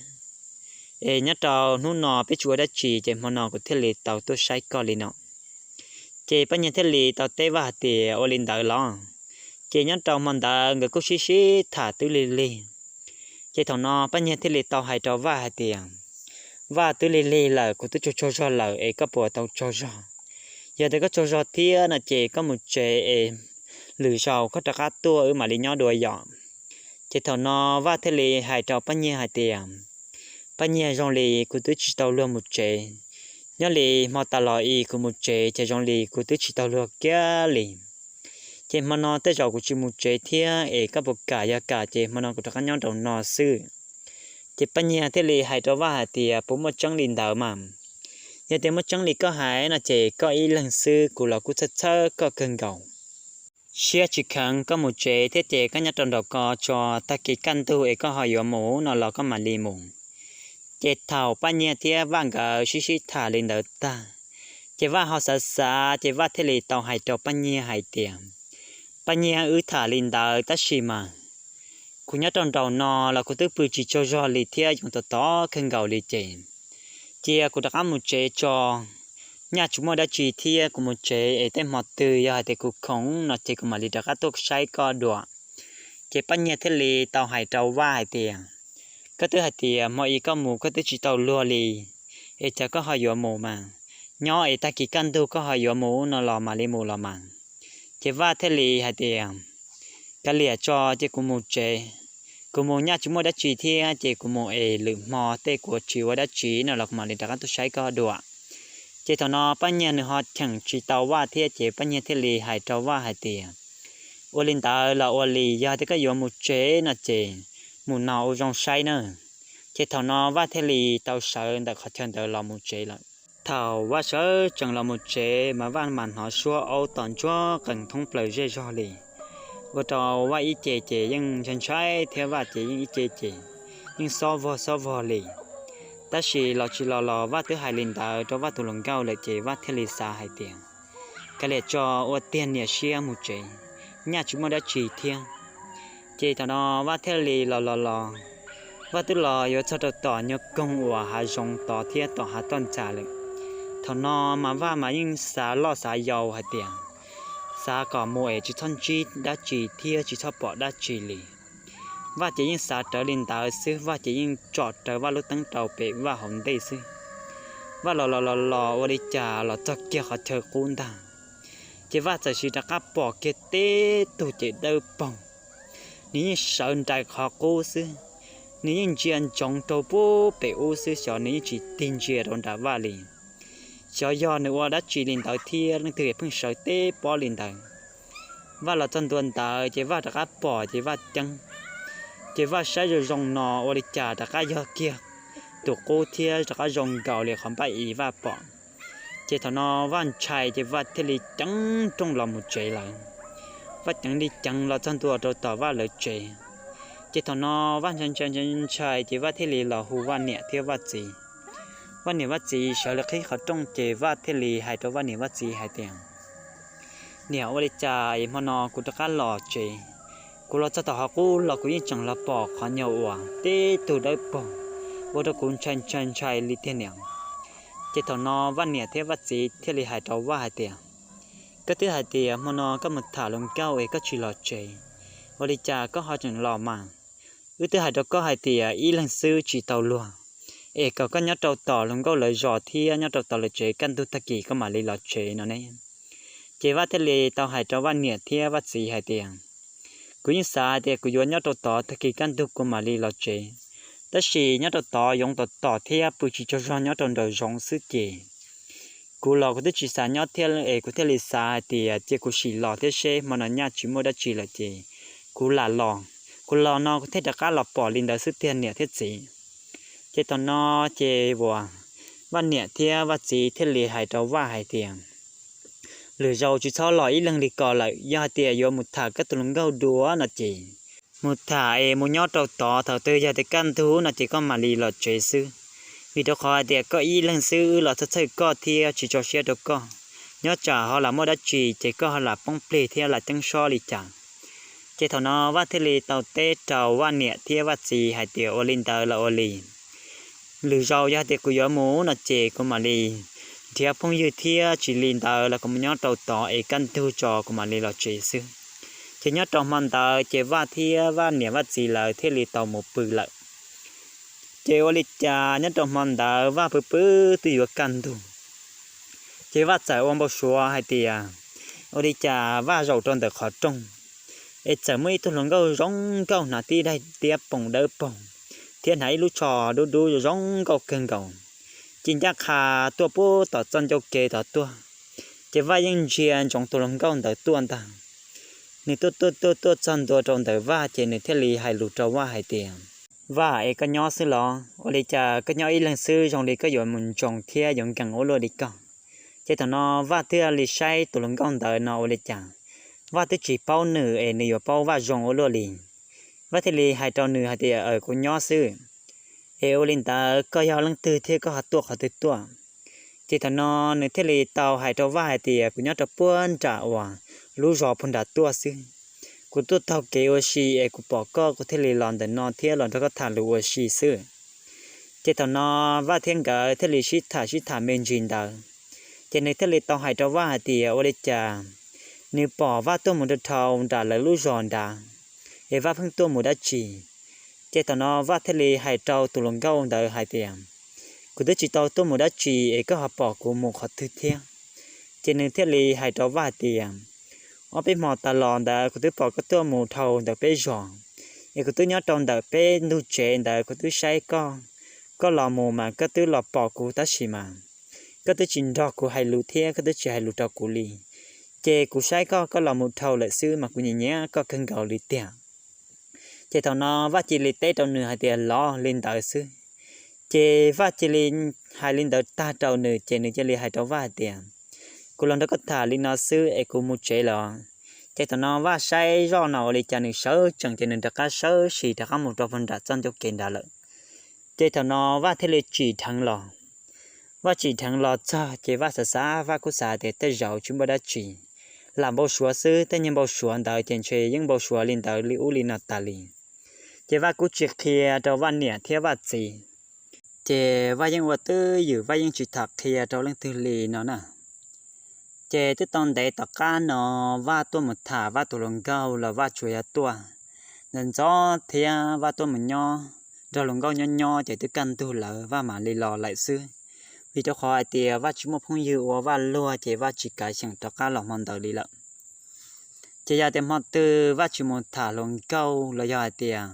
Es nyob rau hnub no peb tsis ua dab tsi ces hmo no kuv thiaj li tau tuaj saib koj li no. Ces Paj Nyiag thiaj li tau teb Vaj hais tias, Ua li ntawd los? Ces nyob rau hmo ntawd nkawd kuj sib sib tham twb lig lig. Ces thaum no Paj Nyiag thiaj li tau hais rau Vaj hais tias, Vaj, twb lig lig lawm kuv twb tsaug tsaug zog lawm es koj puas tau tsaug zog? Yog tias koj tsaug zog thiab no ces koj mus tsev es lwm zaus koj rov qab tuaj wb mam li nyob dua yom. Ces thaum no Vaj thiaj li hais rau Paj Nyiag hais tias, Paj Nyiag, zoo li kuv twb tsis tau luag mus tsev, Nyob li hmo tas los es kuv mus tsev ces zoo li kuv twb tsis tau luag kiag li. Ces hmo no tej zaum kuv tsis mus tsev thiab es koj puas kam? Yog kam ces hmo no kuv rov qab nyob rau no xwb. Ces Paj Nyiag thiaj li hais rau Vaj hais tias, puas muaj tseeb li ntawd mas? Yog tias muaj tseeb li koj hais no ces koj ib leeg xwb kuv los kuj txhawj txhawj koj kawg nkaus. Siab tsis kheev koj mus tsev thiab ces koj nyob rau nraum ko tso, tag kis kaj ntug es koj ho yuav mus no los koj mam li mus. Ces thaum Paj Nyiag thiab Vaj nkawd sib sib tham li ntawd tag, ces Vaj ho xav xav ces Vaj thiaj li tau hais rau Paj Nyiag hais tias, Paj Nyiag, wb tham li ntawd tab sis mas kuv nyob rau nraum no los kuv twb pw tsis tsaug zog li thiab yoov tom tom kawg nkaus li ces cia kuv rov qab mus tsev tso. Nyaj tsis muaj dab tsi thiab kuv mus tsev es tej hmo twg yog hais tias kuv khoom no ces kuv mam li rov qab tuaj saib koj dua. Ces Paj Nyiag thiaj li tau hais rau Vaj hais tias, koj twb hais tias hmo ib koj mus koj twb tsis tau luag li, es cas koj ho yuav mus mas? Nyob es tag kis kaj ntug koj ho yuav mus no los mam li mus los mas. Ces Vaj thiaj li hais tias, kav liam tso ces kuv mus tsev, kuv mus nyaj tsis muaj dab tsi thiab ces kuv mus es lwm hmo tej kuv tsis ua dab tsi no los kuv mam li rov qab tuaj saib koj dua. Ces thaum no Paj Nyiag nws ho cheem tsis tau Vaj thiab ces Paj Nyiag thiaj li hais rau Vaj hais tias, ua li ntawd los ua li, yog tias koj yuav mus tsev no ces mus no ua zoo saib na. Ces thaum no Vaj thiaj li tau sawv ntawm qhov chaw ntawd los mus tsev lawm. Thaum Vaj sawv tsees los mus tsev mas Vaj mas hnov suab aub tom ntsuag qees thoob plaws zej zog li, ua rau Vaj ib ce ces yeej ntshai ntshai thiab Vaj ces yeej ib ce ces yeej xob vog xob vog li. Tab sis los tsis los los Vaj twb hais li ntawd rau Vaj tus hluas nkauj lawm ces Vaj thiaj li xav hais tias, kav liam tso, ua tiag niam siab mus tsev, nyaj tsis muaj dab tsi thiab. Ces thaum no Vaj thiaj li los los los, Vaj twb los yuav txog rau tom nyuag koog uas hav zoov tod thiab tom hav toj ntxas lawm. Thaum no mas Vaj mas yeej xav loj xav yau hais tias, xav kom mus es tsis txhob ntsib dab tsi thiab tsis txhob pom dab tsi li. Vaj ces yeej xav rawv li ntawd xwb, Vaj ces yeej tsom rawv Vaj lub teeb rau pem Vaj hauv ntej xwb. Vaj los los los los ua li cas los txog kiag qhov chaw qub ntag, ces Vaj txawm sim rov qab pom kiag tib tug ces dawb paug. Nws yeej sawv nraim qhov qub xwb, nws yeej ntsia ntsoov rau pub pem ub xwb xyov nws yeej tsis tig ntsia rau nram Vaj li. Xyov yog nws ua dab tsi li ntawd thiab leej twg es pheej sawv tib pob li ntawd. Vaj los txog ntua ntawd ces Vaj rov qab pom ces Vaj ceeb. Ces Vaj saib zoo zoo no ua li cas rov qab yog kiag tus qub thiab rov qab zoo nkaus li qhov npaj i Vaj pom. Ces thaum no Vaj ntshai ces Vaj thiaj li ceev rooj los mus tsev lawm. Vaj ceev li ceev los txog ntua rau tom Vaj lawv tsev. Ces thaum no Vaj ntshai ntshai ntshai ces Vaj thiaj li los hu Vaj niam thiab Vaj txiv. Vaj niam Vaj txiv sawv lawv qhib qhov rooj ces Vaj thiaj li hais rau Vaj niam Vaj txiv hais tias, niam, ua li cas es hmo no kuv rov qab los tsev, kuv los txog tom qhov qub los kuv yeej tseem los pom qhov nyuag uas tib tug dawb paug, ua rau kuv ntshai ntshai ntshai li tiag niam. Ces thaum no Vaj niam thiab Vaj txiv thiaj li hais rau Vaj hais tias, koj twb hais tias hmo no koj mus tham hluas nkauj es koj tsis los tsev, ua li cas koj ho tseem los mas? Wb twb hais rau koj hais tias ib leeg xwb tsis tau luag, es kom koj nyob rau tom hluas nkauj lawv zos thiab nyob rau tom lawv tsev kaj ntug tag kis koj mam li los tsev no ne. Ces Vaj thiaj li tau hais rau Vaj niam thiab Vaj txiv hais tias, kuv yeej xav hais tias kuv yuav nyob rau tod tag kis kaj ntug kuv mam li los tsev, tab sis nyob rau tod yoov tom tom thiab pw tsis tsaug zog nyob rau nraum zoov xwb ces kuv los kuv twb tsis xav nyob thiab es kuv thiaj li xav hais tias cia kuv sim los thiab seb hmo no nyaj tsis muaj dab tsi lawm ces kuv lam los, kuv los no kuv thiaj rov qab los pom li ntawd xwb tiag niam thiab txiv. Ces thaum no ces uas Vaj niam thiab Vaj txiv thiaj li hais rau Vaj hais tias, lwm zaus tsis txhob los ib leeg li ko lawm, yog hais tias yuav mus tham koj tus hluas nkauj dua no ces mus tham es mus nyob rau tod, thaum twg yog tias kaj ntug no ces koj mam li los tsev xwb. Vim rau qhov hais tias koj ib leeg xwb wb los txhawj txhawj koj thiab tsis tso siab rau koj, nyob tsam ho lam muaj dab tsi ces koj ho lam poob plig thiab lam ceeb sob li cas. Ces thaum no Vaj thiaj li tau teb rau Vaj niam thiab Vaj txiv hais tias ua li ntawd los ua li, lwm zaus yog hais tias kuv yuav mus no ces kuv mam li nrhiav phooj ywg thiab tsis li ntawd los kuv mus nyob rau tod es kaj ntug tso kuv mam li los tsev xwb. Ces nyob rau hmo ntawd ces Vaj thiab Vaj niam Vaj txiv lawv thiaj li tau mus pw lawm. Ces ua li cas nyob rau hmo ntawd Vaj pw pw twb yuav kaj ntug, ces Vaj txawm ua npau suav hais tias ua li cas Vaj zaum rau ntawm qhov rooj es txawm muaj ib tug hluas nkauj zoo nkauj hnav tib daim tiab poom dawb paug thiab hnav ib lub tsho dub dub zoo nkauj kawg nkaus. ci ncaj qha tuaj puag tom txoj ncauj kev tod tuaj. Ces Vaj yeej ntsia ntsoov tus hluas nkauj ntawd tuaj ntag. Nws tuaj tuaj tuaj tuaj txog ntua rau ntawm Vaj ces nws thiaj li hais lus rau Vaj hais tias, Vaj, es koj nyob xwb los? Ua li cas koj nyob ib leeg xwb zoo li koj yuav mus ntsoov thiab yuav nkees ua luaj li koj? Ces thaum no Vaj thiaj li saib tus hluas nkauj ntawd no ua li cas Vaj twb tsis paub nws es nws yuav paub Vaj zoo ua luaj li. Vaj thiaj li hais rau nws hais tias, Kuv nyob xwb. Es ua li ntawd koj yog leej twg thiab koj ho tuaj qhov twg tuaj? Ces thaum no nws thiaj li tau hais rau Vaj hais tias, Kuv nyob rau puag nram uas lub zos puag nram tuaj xwb. Kuv tuaj taug kev ua si es kuv pom koj kuv thiaj li los ntawm no thiab los nrog koj tham lus ua si xwb. Ces thaum no Vaj thiab nkawd thiaj li sib tham sib tham me ntsis ntawd, ces nws thiaj li tau hais rau Vaj hais tias, Ua li cas nws pom Vaj tuaj mus rau dhau nram lawv lub zos nrad, es Vaj pheej tuaj mus dab tsi? Ces thaum no Vaj thiaj li hais rau tus hluas nkauj ntawd hais tias, Kuv twb tsis tau tuaj mus dab tsi es koj ho pom kuv mus qhov twg thiab? Ces nws thiaj li hais rau Vaj hais tias, Ob peb hmo tas los ntawd kuv twb pom koj tuaj mus dhau ntawm peb zos, es kuv twb nyob rau ntawm peb ntug tsev ntawd kuv twb saib koj, koj los mus mas koj twb los pom kuv tab sis mas koj twb tsis nrog kuv hais lus thiab koj twb tsis hais lus rau kuv li. Ces kuv saib koj, koj los mus dhau lawm xwb mas kuv nyiam nyiam koj kawg nkaus li tiag. Ces thaum no Vaj cia li teb rau nws hais tias, Los li ntawd xwb. Ces Vaj cia li hais li ntawd tag rau nws ces nws cia li hais rau Vaj hais tias, Kuv los nrog koj tham li no xwb es kuv mus tsev lawm. Ces thaum no Vaj saib zoj no ua li cas nws sawv tsees ces nws rov qab sawv tsees rov qab mus rau puag nram txoj ncauj kev nrad lawm. Ces thaum no Vaj thiaj li tsim dheev los. Vaj tsim dheev los txog ces Vaj xav xav, Vaj kuj xav tias tej zaum tsis muaj dab tsi, lam npau suav xwb, tej niag npau suav ntawd ces ntshe yeej npau suav li ntawd li ub li no tas li. Ces Vaj kuj tsis qhia rau Vaj niam thiab Vaj txiv. Ces Vaj yeej ua twj ywm, Vaj yeej tsis tham qhia rau leej twg li no na. Ces twb tau ntev tom qab no Vaj tuaj mus tham Vaj tus hluas nkauj los Vaj tsuas yog tuaj ntxov ntxov thiab Vaj tuaj mus nyob nrog hluas nkauj nyob nyob ces twb kaj ntug lawm Vaj mam li los lawm xwb. Vim rau qhov hais tias Vaj tsis muaj phooj ywg ua Vaj luag ces Vaj tsis kav xyeem rov qab los hmo ntawd li lawm. Ces yog tias hmo twg Vaj tsis mus tham hluas nkauj los yog hais tias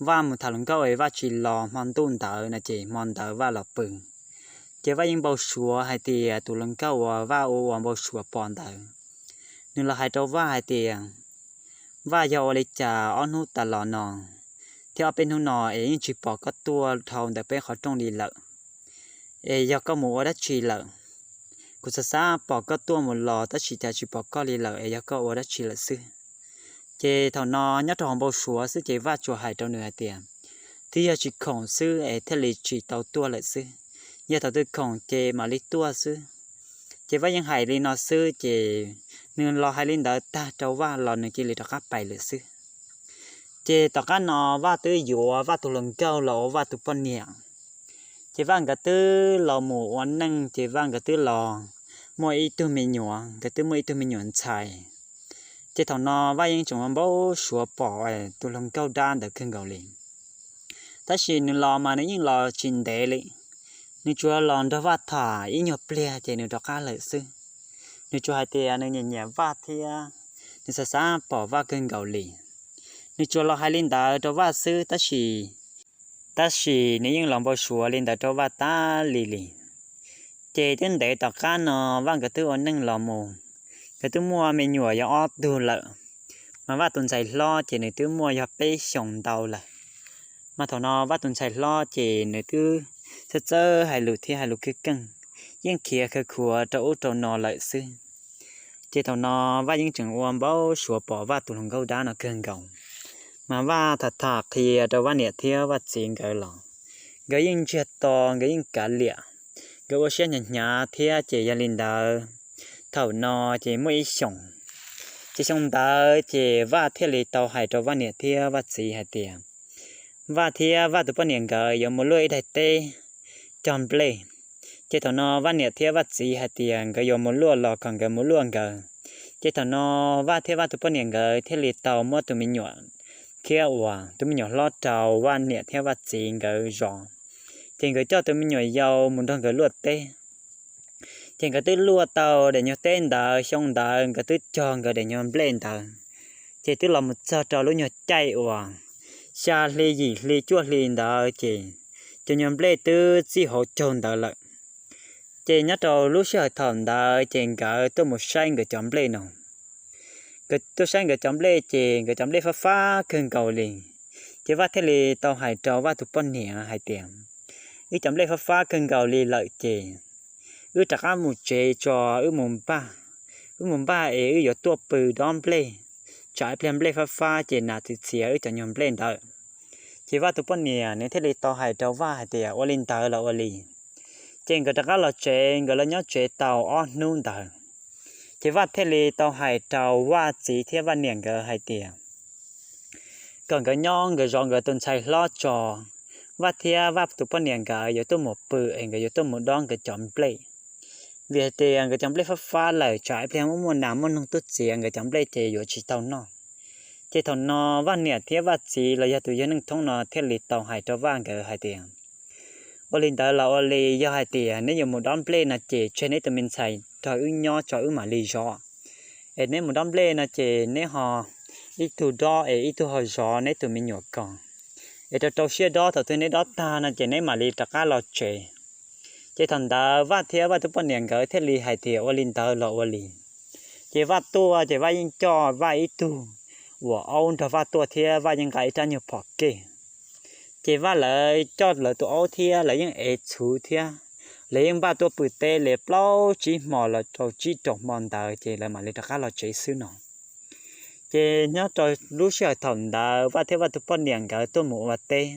Vaj mus tham hluas nkauj es Vaj tsis los hmo ntuj ntawd no ces hmo ntawd Vaj los pw. Ces Vaj yeej npau suav hais tias tus hluas nkauj uas Vaj ua ua npau suav pom ntawd, nws los hais rau Vaj hais tias, Vaj, yog ua li cas ob hnub tas los no thiab ob peb hnub no es yeej tsis pom koj tuaj dhau ntawm peb qhov rooj li lawm? Es yog koj mus ua dab tsi lawm? Kuv xav xav pom koj tuaj mus los tab sis cas tsis pom koj li lawm, es yog koj ua dab tsi lawm xwb? Ces thaum no nyob rau hauv npau suav xwb ces Vaj tsuas hais rau nws hais tias, Twb yog tsis khoom xwb es thiaj li tsis tau tuaj lawm xwb. Yog thaum twg khoom ces mam li tuaj xwb. Ces Vaj yeej hais li no xwb ces nws los hais li ntawd tag rau Vaj los nws cia li rov qab pais lawm xwb. Ces tom qab no Vaj twb yuav Vaj tus hluas nkauj los ua Vaj tus poj niam. Ces Vaj nkawd twb los mus ua neej ces Vaj nkawd twb los muaj ib tug me nyuam, nkawd twb muaj ib tug me nyuam ntxhais. Ces thaum no Vaj yeej tseem ua npau suav pom tus hluas nkauj dab ntawd kawg nkaus li. Tab sis nws los mas nws yeej los tsis ntev li, nws tsuas los nrog Vaj tham ib nyuag pliag ces nws rov qab lawm xwb. Nws tsuas hais tias nws nyiam nyiam Vaj thiab nws xav xav pom Vaj kawg nkaus li. Nws tsuas los hais li ntawd rau Vaj xwb tab sis, tab sis nws yeej los npau suav li ntawd rau Vaj tas li li. Ces twb ntev tom qab no Vaj nkawd twb ua neej los mus, nkawd twb muaj me nyuam yog ob tug lawm. Mas Vaj tus ntxhais hlob ces nws twb muaj yog peb xyoos ntau lawm. Mas thaum no Vaj tus ntxhais hlob ces nws twb txawj txawj hais lus thiab hais lus keej keej, yeej khiav khawv khuav rau ub rau no lawm xwb. Ces thaum no Vaj yeej tseem ua npau suav pom Vaj tus hluas nkauj dab no kawg nkaus. Mas Vaj tham tham qhia rau Vaj niam thiab Vaj txiv nkawd los nkawd yeej ntsiag to, nkawd yeej kav liam, nkawd ua siab hnyav hnyav thiab ces yog li ntawd. Thaum no ces muaj ib xyoos, ces xyoo ntawd ces Vaj thiaj li tau hais rau Vaj niam thiab Vaj txiv hais tias Vaj thiab Vaj tus poj niam nkawd yuav mus luaj ib daim teb cog nplej. Ces thaum no Vaj niam thiab Vaj txiv hais tias nkawd yuav mus luaj los kom nkawd mus luaj nkawd. Ces thaum no Vaj thiab Vaj tus poj niam nkawd thiaj li tau muab tus me nyuam, thiab uas tus me nyuam hlob rau Vaj niam thiab Vaj txiv nkawd zov. Ces nkawd coj tus me nyuam yau mus nrog nkawd luaj teb. Ces nkawd twb luaj tau daim nyuag teb ntawd, xyoo ntawd nkawd twb cog nkawd daim nyuag nplej ntawd. Ces twb los mus txog rau lub nyuag caij uas xya hli yim hli cuaj hli ntawd ces cov nyuag nplej twb txij hauv caug ntawd lawm. Ces nyob rau lub sij hawm thaum ntawd ces nkawd tuaj mus saib nkawd cov nplej no. Nkawd tuaj saib nkawd cov nplej ces nkawd cov nplej fab fab kawg nkaus li. Ces Vaj thiaj li tau hais rau Vaj tus poj niam hais tias, wb cov nplej fab fab kawg nkaus li lawm ces wb rov qab mus tsev tso, wb mus npaj, wb mus npaj es wb yuav tuaj pw dob nplej, tsam ib pliag nplej fab fab ces nas txias txias wb cov nyuag nplej ntawd. Ces Vaj tus poj niam nws thiaj li tau hais rau Vaj hais tias ua li ntawd los ua li. Ces nkawd rov qab los tsev, nkawd los nyob tsev tau ob hnub ntawd, ces Vaj thiaj li tau hais rau Vaj txiv thiab Vaj niam nkawd hais tias kom nkawd nyob nkawd zov nkawd tus ntxhais hlob tso, Vaj thiab Vaj tus poj niam nkawd yuav tuaj mus pw es nkawd yuav tuaj mus dob nkawd cov nplej. Vim hais tias nkawd cov nplej fab fab lawm, tsam ib pliag muaj muaj nas muaj noog tuaj txiav nkawd cov nplej ces yuav tsis tau noj. Ces thaum no Vaj niam thiab Vaj txiv los yog tus yawg Neej Thoob no thiaj li tau hais rau Vaj nkawd hais tias, ua li ntawd los ua li, yog hais tias neb yuav mus dob nplej no ces tseg neb tus me ntxhais nrog wb nyob tso wb mam li zov. Es neb mus dob nplej no ces neb ho ib tug dob es ib tug ho zov neb tus me nyuam ko. Es rau rau siab dob, thaum twg neb dob tag no ces neb mam li rov qab los tsev. Ces thaum ntawd Vaj thiab Vaj tus poj niam nkawd thiaj li hais tias ua li ntawd los ua li. Ces Vaj tuaj ces Vaj yeej coj Vaj ib tug uas aub nrog Vaj tuaj thiab Vaj yeej nqa ib rab nyuag phom kej. Ces Vaj lawv coj lawv tus aub thiab lawv yeej ev txhuv thiab, lawv yeej npaj tuaj pw teb li plaub tsib hmo los rau tsib rau hmo ntawd ces lawv mam li rov qab los tsev xwb no. Ces nyob rau lub sij hawm thaum ntawd Vaj thiab Vaj tus poj niam nkawd tuaj mus ua teb.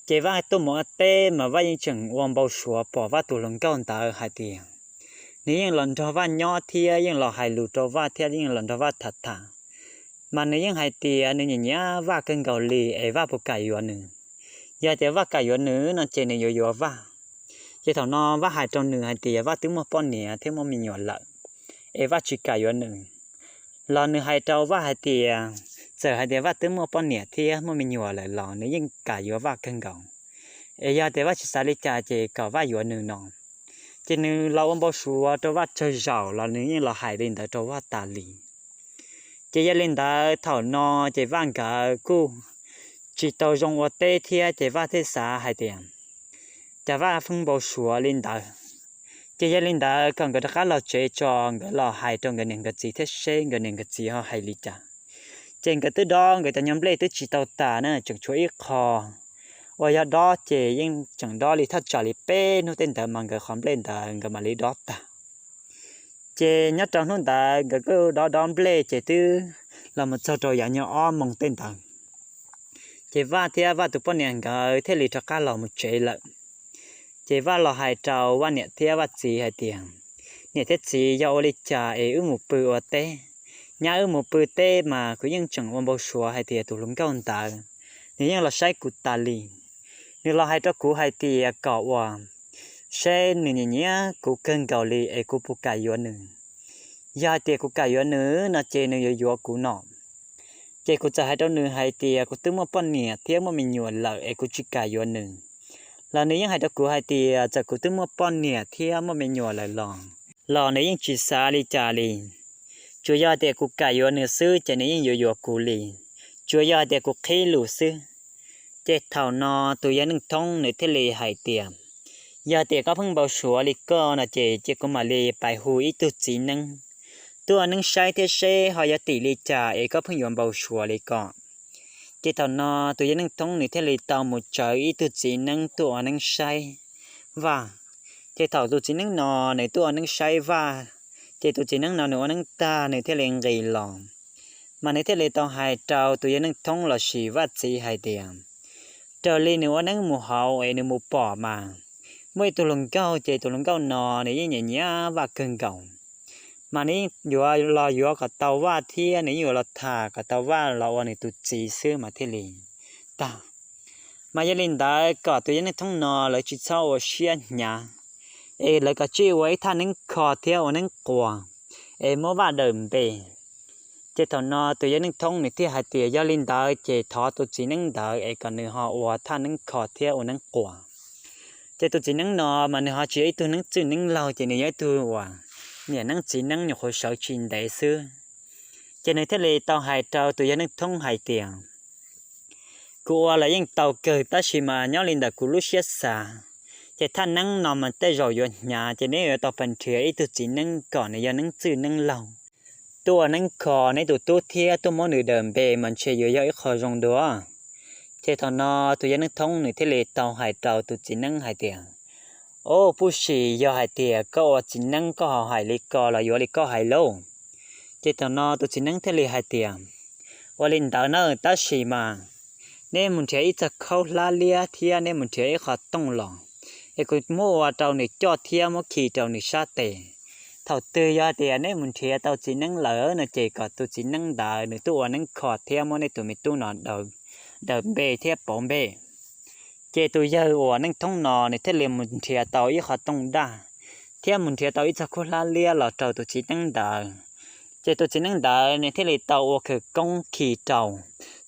Ces Vaj tuaj mus ua teb mas Vaj yeej tseem ua npau suav pom Vaj tus hluas nkauj ntawd hais tias, nws yeej los nrog Vaj nyob thiab yeej los hais lus rau Vaj thiab yeej los nrog Vaj tham tham. Mas nws yeej hais tias nws nyiam nyiam Vaj kawg nkaus li es Vaj puas kam yuav nws. Yog tias Vaj kam yuav nws no ces nws yuav yuav Vaj. Ces thaum no Vaj hais rau nws hais tias Vaj twb muaj poj niam thiab muaj me nyuam lawm, es Vaj tsis kam yuav nws. Los nws hais rau Vaj hais tias, txawm hais tias Vaj twb muaj poj niam thiab muaj me nyuam lawm los nws yeej kam yuav Vaj kawg nkaus. Es yog tias Vaj tsis xav li cas ces kom Vaj yuav nws no. Ces nws los ua npau suav rau Vaj tsawg zaus los nws yeej los hais li ntawd rau Vaj tas li. Ces yog li ntawd thaum no ces Vaj nkawd kuj tsis tau zoo ua teb thiab ces Vaj thiaj xav hais tias, cas Vaj pheej npau suav li ntawd. Ces yog li ntawd kom nkawd rov qab los tsev tso, nkawd los hais rau nkawd niam nkawd txiv thiab seb nkawd niam nkawd txiv ho hais li cas. Ces nkawd twb dob nkawd cov nyuag nplej twb tsis tau tas na, tseem tshuav ib qho uas yog dob ces yeej tseem dob li thaj tsam li peb hnub tej ntawd mas nkawd qhov nplej ntawd nkawd mam li dob tag. Ces nyob rau hnub ntawd nkawd kuj dob dob nplej ces twb los mus txog rau yav nyuag ob moos tej ntawd. Ces Vaj thiab Vaj tus poj niam nkawd thiaj li rov qab los mus tsev lawm. Ces Vaj los hais rau Vaj niam thiab Vaj txiv hais tias, niam thiab txiv, yog ua li cas es wb mus pw ua teb? Nyab wb mus pw teb mas kuv yeej tseem ua npau suav hais tias tus hluas nkauj ntawd nws yeej los saib kuv tas li. Nws los hais rau kuv hais tias kom ua, seb nws nyiam nyiam kuv kawg nkaus li es kuv puas kam yuav nws. Yog hais tias kuv kam yuav nws no ces nws yuav yuav kuv no. Ces kuv txawm hais rau nws hais tias kuv twb muaj poj niam thiab muaj me nyuam lawm es kuv tsis kam yuav nws. Los nws yeej hais rau kuv hais tias txawm kuv twb muaj poj niam thiab muaj me nyuam lawm los, los nws yeej tsis xav li cas li. Tsuas yog hais tias kuv kam yuav nws xwb ces nws yeej yuav yuav kuv li. Tsuas yog hais tias kuv qhib lus xwb. Ces thaum no tus yawg Neej Thoob nws thiaj li hais tias, yog tias koj pheej npau suav li koj no ces cia kuv mam li pais hu ib tug txiv neeb tuaj ua neeb saib thiab seb ho yuav tim li cas es koj pheej yuav npau suav li ko. Ces thaum no tus yawg Neej Thoob nws thiaj li tau mus tsawv ib tug txiv neeb tuaj ua neeb saib Vaj. Ces thaum tus txiv neeb no nws tuaj ua neeb saib Vaj, ces tus txiv neeb no nws ua neeb tag nws thiaj li nqis los. Mas nws thiaj li tau hais rau tus yawg Neej Thoob lossis Vaj txiv hais tias, raws li nws ua neeb mus hauv es nws mus pom mas muaj ib tug hluas nkauj, ces tus hluas nkauj no nws yeej nyiam nyiam Vaj kawg nkaus. Mas nws yeej yuav los yuav kom tau Vaj thiab nws yeej yuav los tham kom tau Vaj los ua nws tus txiv xwb mas thiaj li tag. Mas yog li ntawd kom tus yawg Neej Thoob no lawv tsis txhob ua siab hnyav, es lawv kom tsij ua ib thaj neeb kho thiab ua neeb quas, es muab Vaj daws npe. Ces thaum no tus yawg Neej Thoob nws thiaj hais tias yog li ntawd ces thov tus txiv neeb ntawd es kom nws ho ua thaj neeb kho thiab ua neeb quas. Ces tus txiv neeb no mas nws ho tsis yog ib tug neeb txwj neeb laug, ces nws yog ib tug uas niam neeb txiv neeb nyuam qhuav sawv tsis ntev xwb. Ces nws thiaj li tau hais rau tus yawg Neej Thoob hais tias, kuv ua los yeej tau kawg tab sis mas nyob li ntawm kuv lub siab xav, Ces thaj neeb no mas tej zaum yuav hnyav, ces neb yuav tau pab nrhiav ib tug txiv neeb kom nws yog neeb txwj neeb laug tuaj ua neeb kho neb tus tub thiab tuaj muab nws daws npe mas ntshe yuav yog ib qho zoo dua. Ces thaum no tus yawg Neej Thoob nws thiaj li tau hais rau tus txiv neeb hais tias, Au, puj sim yog hais tias koj ua txiv neeb koj ho hais li ko los yuav li koj hais lauj. Ces thaum no tus txiv neeb thiaj li hais tias, Ua li ntawd na, tab sis mas neb mus nrhiav ib txoj khaub hlab liab thiab neb mus nrhiav ib qho tooj los, es kuv muab ua rau nws coj thiab muab khi rau nws sab tes. Thaum twg yog hais tias neb mus nrhiav tau txiv neeb lawm no ces kom tus txiv neeb ntawd nws tuaj ua neeb kho thiab muab neb tus me tub no daws npe thiab pauv npe. Ces tus yawg uas Neej Thoob no nws thiaj li mus nrhiav tau ib qho tooj daj thiab mus nrhiav tau ib txoj khaub hlab liab los rau tus txiv neeb ntawd. Ces tus txiv neeb ntawd nws thiaj li tau ua khawv koob khi rau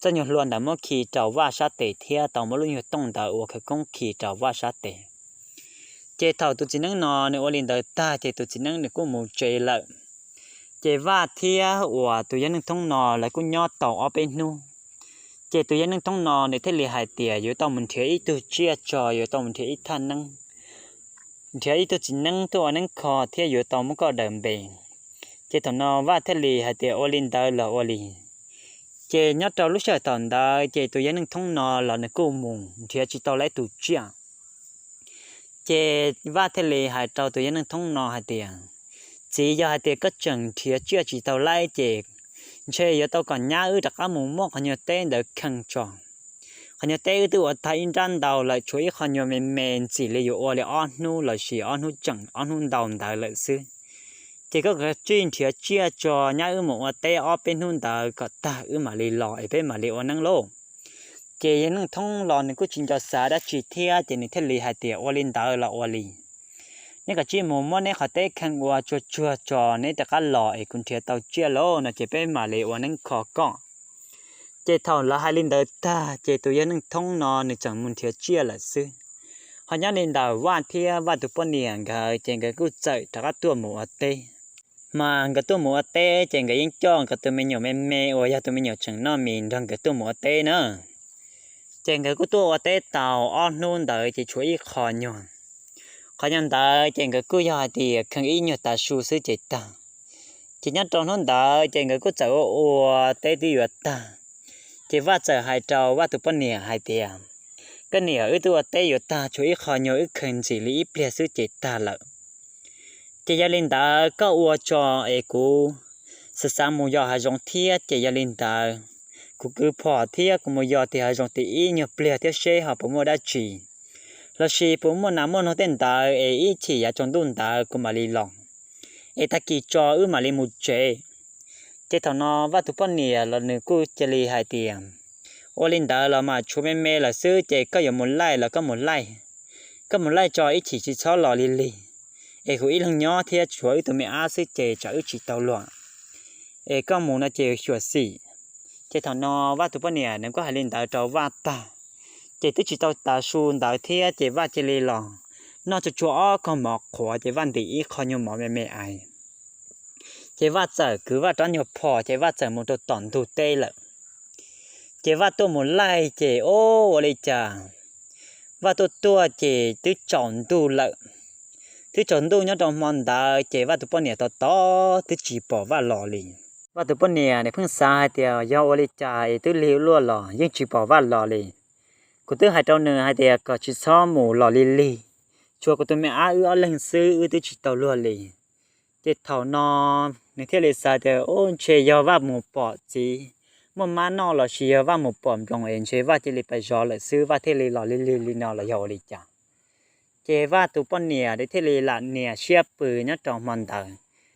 txoj nyuag hlua ntawd, muab khi rau Vaj sab tes thiab tau muab lub nyuag tooj ntawd ua khawv koob khi rau Vaj sab tes. Ces thaum tus txiv neeb no nws ua li ntawd tag ces tus txiv neeb nws kuj mus tsev lawm. Ces Vaj thiab uas tus yawg Neej Thoob no lawv kuj nyob tau ob peb hnub. Ces tus yawg Neej Thoob no nws thiaj li hais tias yuav tau mus nrhiav ib tug tsiaj tso, yuav tau mus nrhiav ib thaj neeb, nrhiav ib tug txiv neeb tuaj ua neeb kho thiab yuav tau muab koj daws npe. Ces thaum no Vaj thiaj li hais tias ua li ntawd los ua li. Ces nyob rau lub sij hawm thaum ntawd ces tus yawg Neej Thoob no los nws kuj mus nrhiav tsis tau lawm tus tsiaj. Ces Vaj thiaj li hais rau tus yawg Neej Thoob no hais tias, Txiv, yog hais tias koj tseem nrhiav tsiaj tsis tau lawm ces ntshe yuav tau kom nyab wb rov qab mus muab qhov nyuag teb ntawd kheej tso. Qhov nyuag teb wb twb ua tag ib nrab ntau lawm, tshuav ib qho nyuag me me ntxim li yuav ua li ob hnub los sis ob hnub tseem ob hnub ntau ntawd lawm xwb. Ces koj kav tsij nrhiav tsiaj tso, nyab wb mus ua teb ob peb hnub ntawd kom tag wb mam li los es peb mam li ua neeb lauj. Ces yawg Neej Thoob los nws kuj tsis nco xav dab tsi thiab ces nws thiaj li hais tias ua li ntawd los ua li. Neb kav tsij mus muab neb qhov teb kheej ua tsuag tsuag tso, neb rov qab los es kuv nrhiav tau tsiaj lawm no ces peb mam li ua neeb kho koj. Ces thaum lawv hais li ntawd tag ces tus yawg Neej Thoob no nws tseem mus nrhiav tsiaj lawm xwb. Ho nyob li ntawm Vaj thiab Vaj tus poj niam nkawd ces nkawd kuj txawm rov qab tuaj mus ua teb. Mas nkawd tuaj mus ua teb ces nkawd yeej coj nkawd tus me nyuam me me uas yog tus me nyuam tseem noj mis nrog nkawd tuaj mus ua teb na. Ces nkawd kuj tuaj ua teb tau ob hnub ntawd ces tshuav ib qho nyuag. Qhov nyuag ntawd ces nkawd kuj yog hais tias kheej ib nyuag tav su xwb ces tag. Ces nyob rau hnub ntawd ces nkawd kuj txawm ua ua teb twb yuav tag. Ces Vaj txawm hais rau Vaj tus poj niam hais tias, Koj niam, wb twb ua teb yuav tag, tshuav ib qho nyuag wb kheej ntxim li ib pliag xwb ces tag lawm. Ces yog li ntawd koj ua tso es kuv xav xav mus yos hav zoov thiab, ces yog li ntawd kuv kwv phom thiab kuv mus yos tim hav zoov tim ib nyuag pliag thiab seb ho puas muaj dab tsi, los sis puas muaj nas muaj noog tej ntawd es ib chim yav tsaus ntuj ntawd kuv mam li los, es tag kis tso wb mam li mus tsev. Ces thaum no Vaj tus poj niam los nws kuj cia li hais tias, Ua li ntawd los mas tshuav me me lawm xwb ces koj yuav mus laij los koj mus laij, koj mus laij tso ib chim tsis txhob los lig lig, es kuv ib leeg nyob thiab tshuav wb tus me ab xwb ces tsam wb tsis tau luag, es koj mus no ces xyuam xim. Ces thaum no Vaj tus poj niam nws kuj hais li ntawd rau Vaj tag, ces twb tsis tau tav su ntawd thiab ces Vaj cia li los noj tsuag tsuag ob kog mov qhuav ces Vaj ntim ib qho nyuag mov me me ais. Ces Vaj txawm kwv Vaj rab nyuag phom ces Vaj txawm mus rau tom ntug teb lawm. Ces Vaj tuaj mus laij ces ua li cas Vaj tuaj tuaj ces twb tsaus ntuj lawm. Twb tsaus ntuj nyob rau hmo ntawd ces Vaj tus poj niam tos tos twb tsis pom Vaj los li. Vaj tus poj niam nws pheej xav hais tias yog ua li cas es twb lig luaj los yeej tsis pom Vaj los li. Kuv twb hais rau nws hais tias kom tsis txhob mus los lig lig, tshuav kuv tus me ab wb ob leeg xwb wb twb tsis tau luag li. Ces thaum no nws thiaj li xav tias, Ub, ntshe yog Vaj mus pom txiv muaj mab noj los sis yog Vaj mus pom nploos es ntshe Vaj cia li pais zov lawm xwb, Vaj thiaj li los lig lig li no los yog ua li cas. Ces Vaj tus poj niam nws thiaj li lam nias siab pw nyob rau hmo ntawd.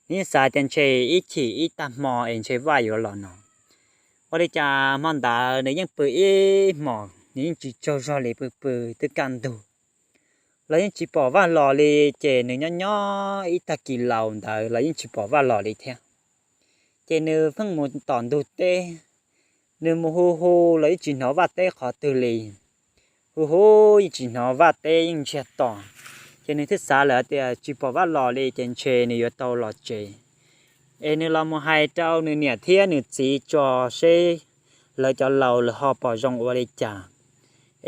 Nws yeej xav tias ntshe ib chim ib tag hmo es ntshe Vaj yuav los no. Ua li cas hmo ntawd nws yeej pw ib hmos nws yeej tsis tsaug zog li, pw pw twb kaj ntug los yeej tsis pom Vaj los li. Ces nws nyob nyob ib tag kis laus ntawd los yeej tsis pom Vaj los li thiab. Ces nws pheej mus tom ntug teb, nws mus hu hu los yeej tsis hnov Vaj teb qhov twg li. Hu hu yeej tsis hnov Vaj teb, yeej ntsiag to. Ces nws thiaj xav lawm tias tsis pom Vaj los li ces ntshe nws yuav tau los tsev. Es nws los mus hais rau nws niam thiab nws txiv tso seb lawv cov laus lawv ho pom zoo ua li cas.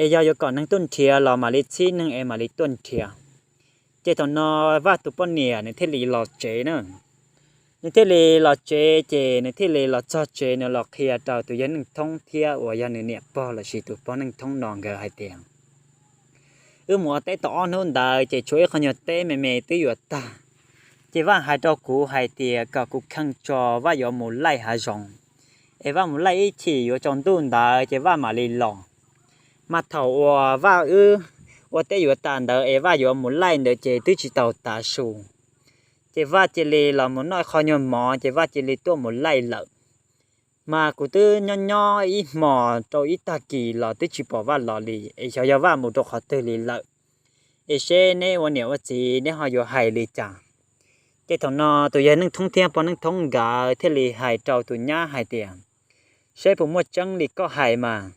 es yog yuav kom neeg tuaj nrhiav los mam li txhib neeg es mam li tuaj nrhiav. Ces thaum no Vaj tus poj niam nws thiaj li los tsev na. Nws thiaj li los tsev ces nws thiaj li los txog tsev nws los qhia rau tus yawg Neej Thoob thiab uas yog nws niam pog lossis tus pog Neej Thoob no nkawd hais tias, wb mus ua teb tau ob hnub ntawd ces tshuav ib qho nyuag teb me me twb yuav tag. Ces Vaj hais rau kuv hais tias kom kuv kheej tso, Vaj yuav mus laij hav zoov, es Vaj mus laij ib chim yuav tsaus ntuj ntawd ces Vaj mam li los. Mas thaum uas Vaj wb ua teb yuav tas ntawd es Vaj yuav mus laij ntawd ces twb tsis tau tav su. Ces Vaj cia li los mus noj qho nyuag mov ces Vaj cia li tuaj mus laij lawm. Mas kuv twb nyob nyob ib hmos rau ib tag kis los twb tsis pom Vaj los li, es xyov yog Vaj mus rau qhov twg li lawm. Es seb neb ua niam ua txiv neb ho yuav hais li cas? Ces thaum no tus yawg Neej Thoob thiab pog Neej Thoob nkawd thiaj li hais rau tus nyab hais tias, seb puas muaj tseeb li koj hais mas,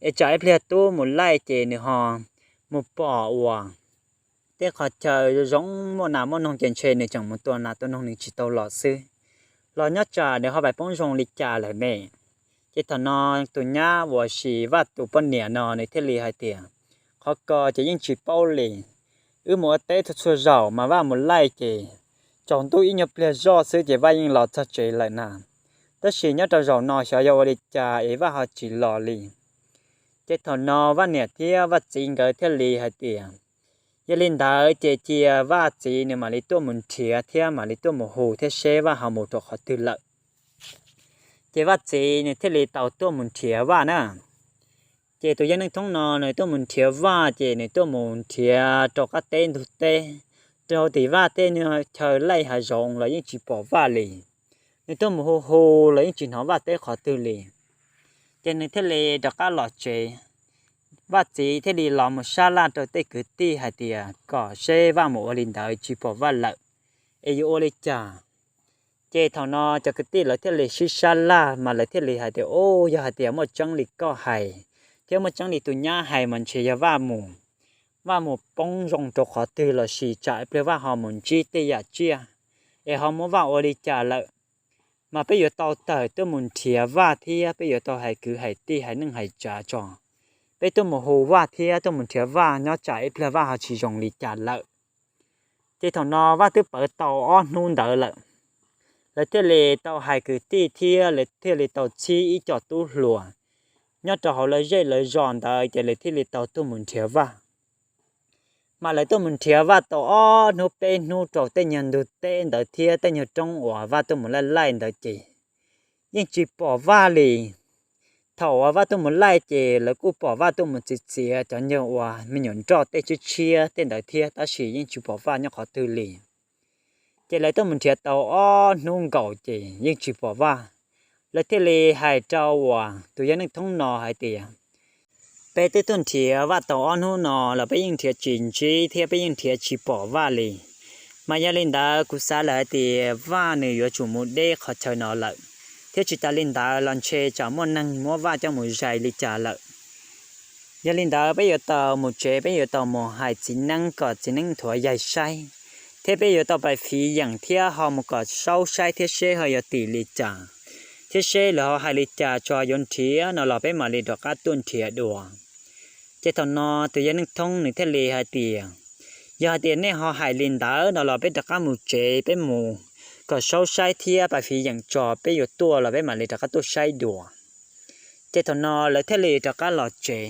es tsam ib pliag tub mus laij ces nws ho mus pom uas tej qhov chaw zoo muaj nas muaj noog ces ntshe nws tseem mus tua nas tua noog nws tsis tau los xwb, los nyob tsam nws ho pais poob zoo li cas lawm ne. Ces thaum no tus nyab uas sis Vaj tus poj niam no nws thiaj li hais tias, qhov ko ces yeej tsis paub li. Wb mus ua teb txhua txhua zaus mas Vaj mus laij ces tsaus ntuj ib nyuag pliag zoj xwb ces Vaj yeej los txog tsev lawm na. Tab sis nyob rau zaum no xyov yog ua li cas es Vaj ho tsis los li. Ces thaum no Vaj niam thiab Vaj txiv nkawd thiaj li hais tias, yog li ntawd ces cia Vaj txiv nws mam li tuaj mus nrhiav thiab mam li tuaj mus hu thiab seb Vaj ho mus rau qhov twg lawm. Ces Vaj txiv nws thiaj li tau tuaj mus nrhiav Vaj na. Ces tus yawg Neej Thoob no nws tuaj mus nrhiav Vaj ces nws tuaj mus nrhiav rau qab teb ntug teb, rau tim Vaj tej chaw laij hav zoov los yeej tsis pom Vaj li. Nws tuaj mus hu hu los yeej tsis hnov Vaj teb qhov twg li. Ces nws thiaj li rov qab los tsev. Vaj txiv thiaj li los mus sab laj rau tej kwv tij hais tias kom seb Vaj mus ua li ntawd tsis pom Vaj lawm, es yuav ua li cas? Ces thaum no cov kwv tij lawv thiaj li sib sab laj mas lawv thiaj li hais tias, u, yog hais tias muaj tseeb li koj hais thiab muaj tseeb li tus nyab hais mas ntshe yog Vaj mus, Vaj mus poob zoo rau qhov twg lossis tsam ib pliag Vaj ho mus ntsib tej yam tsiaj es ho muab Vaj ua li cas lawm. Mas peb yuav tau tawm tuaj mus nrhiav Vaj thiab peb yuav tau hais kwv hais tij hais neej hais tsav tso. Peb tuaj mus hu Vaj thiab tuaj mus nrhiav Vaj nyob tsam ib pliag Vaj ho tsis zoo li cas lawm. Ces thaum no Vaj twb pawv tau ob hnub ntawd lawm, lawv thiaj li tau hais kwv tij thiab lawv thiaj li tau txhib ib co tub hluas nyob rau hauv lawv zej lawv zos ntawd ces lawv thiaj li tau tuaj mus nrhiav Vaj. Mas lawv tuaj mus nrhiav Vaj tau ob hnub peb hnub rau tej nyuag ntug teb ntawd thiab tej nyuag roob uas Vaj tuaj mus laij laij ntawd ces yeej tsis pom Vaj li. Thaum uas Vaj tuaj mus laij ces lawv kuj pom Vaj tuaj mus txiav txiav cov nyuag uas me nyuam nroj tej tshiab tshiab tej ntawd thiab tab sis yeej tsis pom Vaj nyob qhov twg li. Ces lawv tuaj mus nrhiav tau ob hnub nkaus ces yeej tsis pom Vaj. Lawv thiaj li hais rau uas tus yawg Neej Thoob no hais tias, peb twb tuaj nrhiav Vaj tau ob hnub no los peb yeej nrhiav tsis ntsib thiab peb yeej nrhiav tsis pom Vaj li. Mas yog li ntawd kuv xav lawm hais tias Vaj nws yuav tsum mus deb qhov chaw no lawm, thiab tsis tas li ntawd los ntshe tsam muaj neeg muab Vaj coj mus zais li cas lawm. Yog li ntawd peb yuav tau mus tsev, peb yuav tau mus hais txiv neeb kom txiv neeb nthuav yaig saib, thiab peb yuav tau pais fiv yeem thiab ho mus kom saub saib thiab seb ho yog tim li cas, thiab seb lawv ho hais li cas tso yuav nrhiav no los peb mam li rov qab tuaj nrhiav dua. Ces thaum no tus yawg Neej Thoob nws thiaj li hais tias, yog hais tias nej ho hais li ntawd no los peb rov qab mus tsev, peb mus kom saub saib thiab pais fiv yeem tso, peb yuav tuaj los peb mam li rov qab tuaj saib dua. Ces thaum no lawv thiaj li rov qab los tsev.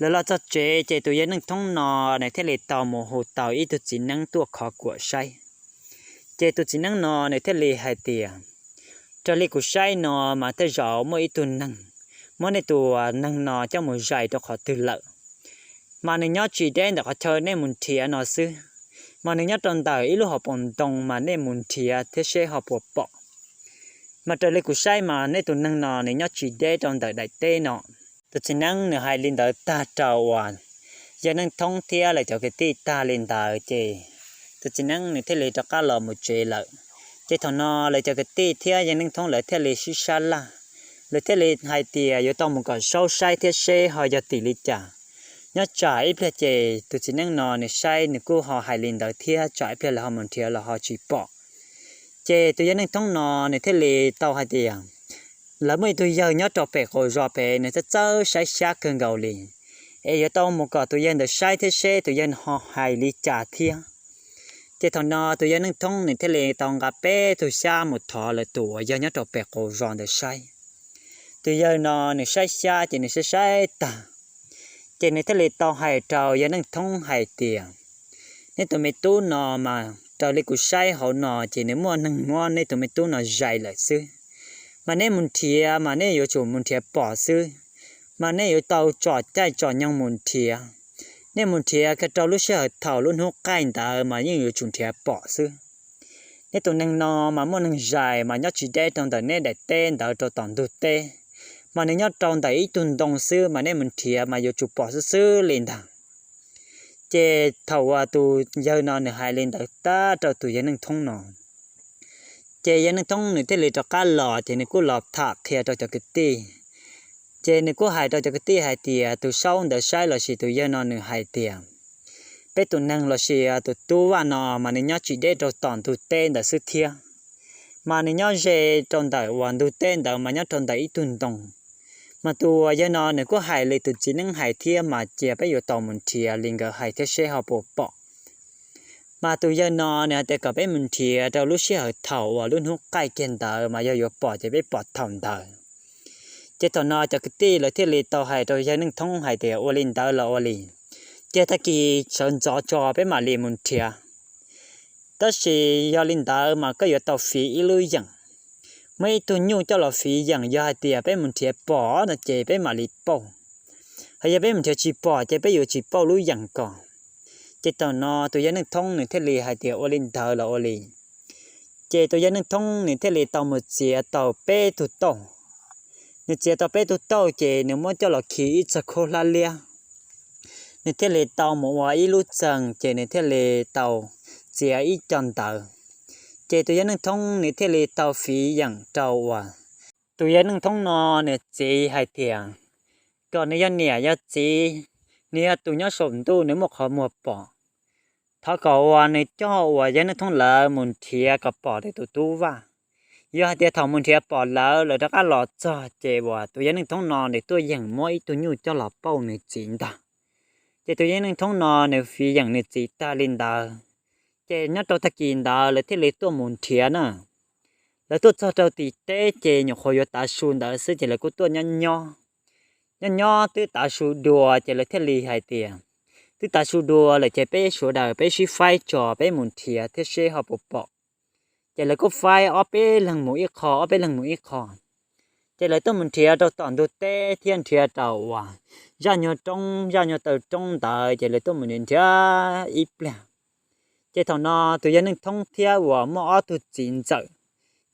Lawv los txog tsev ces tus yawg Neej Thoob no nws thiaj li tau mus hu tau ib tug txiv neeb tuaj khov kuam saib. Ces tus txiv neeb no nws thiaj li hais tias, raws li kuv saib no mas tej zaum muaj ib tug neeg muab nej tus neeg no coj mus zais rau qhov twg lawm, mas nws nyob tsis deb ntawm qhov chaw nej mus nrhiav no xwb, mas nws nyob rau ntawm ib lub hauv paus ntoo mas nej mus nrhiav thiab seb ho puas pom. Mas raws li kuv saib mas nej tus neeg no nws nyob tsis deb rau ntawm daim teb no. Tus txiv neeb nws hais li ntawd tag rau uas yawg Neej Thoob thiab lawv cov kwv tij tag li ntawd ces tus txiv neeb nws thiaj li rov qab los mus tsev lawm. Ces thaum no lawv cov kwv tij thiab yawg Neej Thoob lawv thiaj li sib sab laj, lawv thiaj li hais tias yuav tau mus kom saub saib thiab seb ho yog tim li cas. Nyob tsam ib pliag ces tus txiv neeb no nws saib nws kuj ho hais li ntawd thiab tsam ib pliag lawv ho mus nrhiav los ho tsis pom. Ces tus yawg Neej Thoob no nws thiaj li tau hais tias, lawv muaj ib tug yawg nyob rau pem qaum zos pem nws txawj txawj saib xyab kawg nkaus li. es yuav tau mus kom tus yawg ntawd saib thiab seb tus yawg ho hais li cas thiab. Ces thaum no tus yawg Neej Thoob nws thiaj li tau nqa peb tug xyab mus thov lawv tus uas yawg nyob rau pem qaum zos ntawd saib. Tus yawg no nws saib xyab ces nws saib saib tag, ces nws thiaj li tau hais rau yawg Neej Thoob hais tias, neb tus me tub no mas raws li kuv saib hauv no ces nws muaj neeg muab neb tus me tub no zais lawm xwb. Mas neb mus nrhiav mas neb yuav tsum mus nrhiav pom xwb, mas neb yuav tau tsom caij tsom nyoog mus nrhiav. Neb mus nrhiav kiag rau lub sij hawm thaum lub hnub qaij ntawd mas yeej yuav tsum nrhiav pom xwb. Neb tus neeg no mas muaj neeg zais mas nyob tsis deb rau ntawm neb daim teb ntawd rau tom ntug teb, mas nws nyob rau ntawm ib tug ntoo xwb, mas neb mus nrhiav mas yuav tsum pom xwb xwb li ntag. Ces thaum uas tus yawg no nws hais li ntawd tag rau tus yawg Neej Thoob no, ces yawg Neej Thoob nws thiaj li rov qab los, ces nws kuj los tham qhia rau cov kwv tij. Ces nws kuj hais rau cov kwv tij hais tias tus saub ntawd saib lossis tus yawg no nws hais tias, peb tus neeg lossis tus tub Vaj no mas nws nyob tsis deb rau tom ntug teb ntawd xwb thiab, mas nws nyob ze rau ntawm uas ntug teb ntawd mas nyob rau ntawm ib tug ntoo. Mas tus uas yawg no nws kuj hais li tus txiv neeb hais thiab, mas cia peb yuav tau mus nrhiav li nkawd hais thiab seb ho puas pom. Mas tus yawg no nws hais tias kom peb mus nrhiav rau lub sij hawm thaum uas lub hnub qaij kiag ntawd mas yog yuav pom ces peb pom thaum ntawd. Ces thaum no cov kwv tij lawv thiaj li tau hais rau yawg Neej Thoob hais tias ua li ntawd los ua li, ces tag kis sawv ntxov tso peb mam li mus nrhiav. Tab sis yog li ntawd mas koj yuav tau fiv ib lub yeem, muaj ib tug nyuj coj los fiv yeem, yog hais tias peb mus nrhiav pom no ces peb mam li pauj, hos yog peb mus nrhiav tsis pom ces peb yuav tsis pauj lub yeem ko. Ces thaum no tus yawg Neej Thoob nws thiaj li hais tias ua li ntawd los ua li. Ces tus yawg Neej Thoob nws thiaj li tau mus txiav tau peb tug tauj. Nws txiav tau peb tug tauj ces nws muab coj los khi ib txog khaub hlab liab. Nws thiaj li tau mus ua ib lub txeeg ces nws thiaj li tau txiav ib co ntawd. Ces tus yawg Neej Thoob nws thiaj li tau fiv yeem rau uas tus yawg Neej Thoob no nws txiv hais tias kom nws yog niam yog txiv, nws yog tus nyob saum ntuj nws muaj qhov muag pom, thov kom uas nws coj uas yawg Neej Thoob lawv mus nrhiav kom pom nws tus tub Vaj. Yog hais tias thaum mus nrhiav pom lawv, lawv rov qab los txog ces uas tus yawg Neej Thoob no nws tuaj yeem muab ib tug nyuj coj los pauj nws txiv ntag. Ces tus yawg Neej Thoob no nws fiv yeem nws txiv tag li ntawd, ces nyob rau tag kis ntawd lawv thiaj li tuaj mus nrhiav na. Lawv tuaj txog rau tim teb ces nyuam qhuav yuav tav su ntawd xwb ces lawv kuj tuaj nyob nyob, nyob nyob twb tav su dua ces lawv thiaj li hais tias, twb tav su dua lawm ces peb sawv daws peb sib faib tso peb mus nrhiav thiab seb ho puas pom. Ces lawv kuj faib ob peb leeg mus ib qho, ob peb leeg mus ib qho. Ces lawv tuaj mus nrhiav rau tom ntug teb thiab nrhiav rau uas zaj nyuag roob, zaj nyuag taw roob ntawd ces lawv tuaj mus nrhiav ib pliag. Ces thaum no tus yawg Neej Thoob thiab uas muaj ob tug txiv ntxawm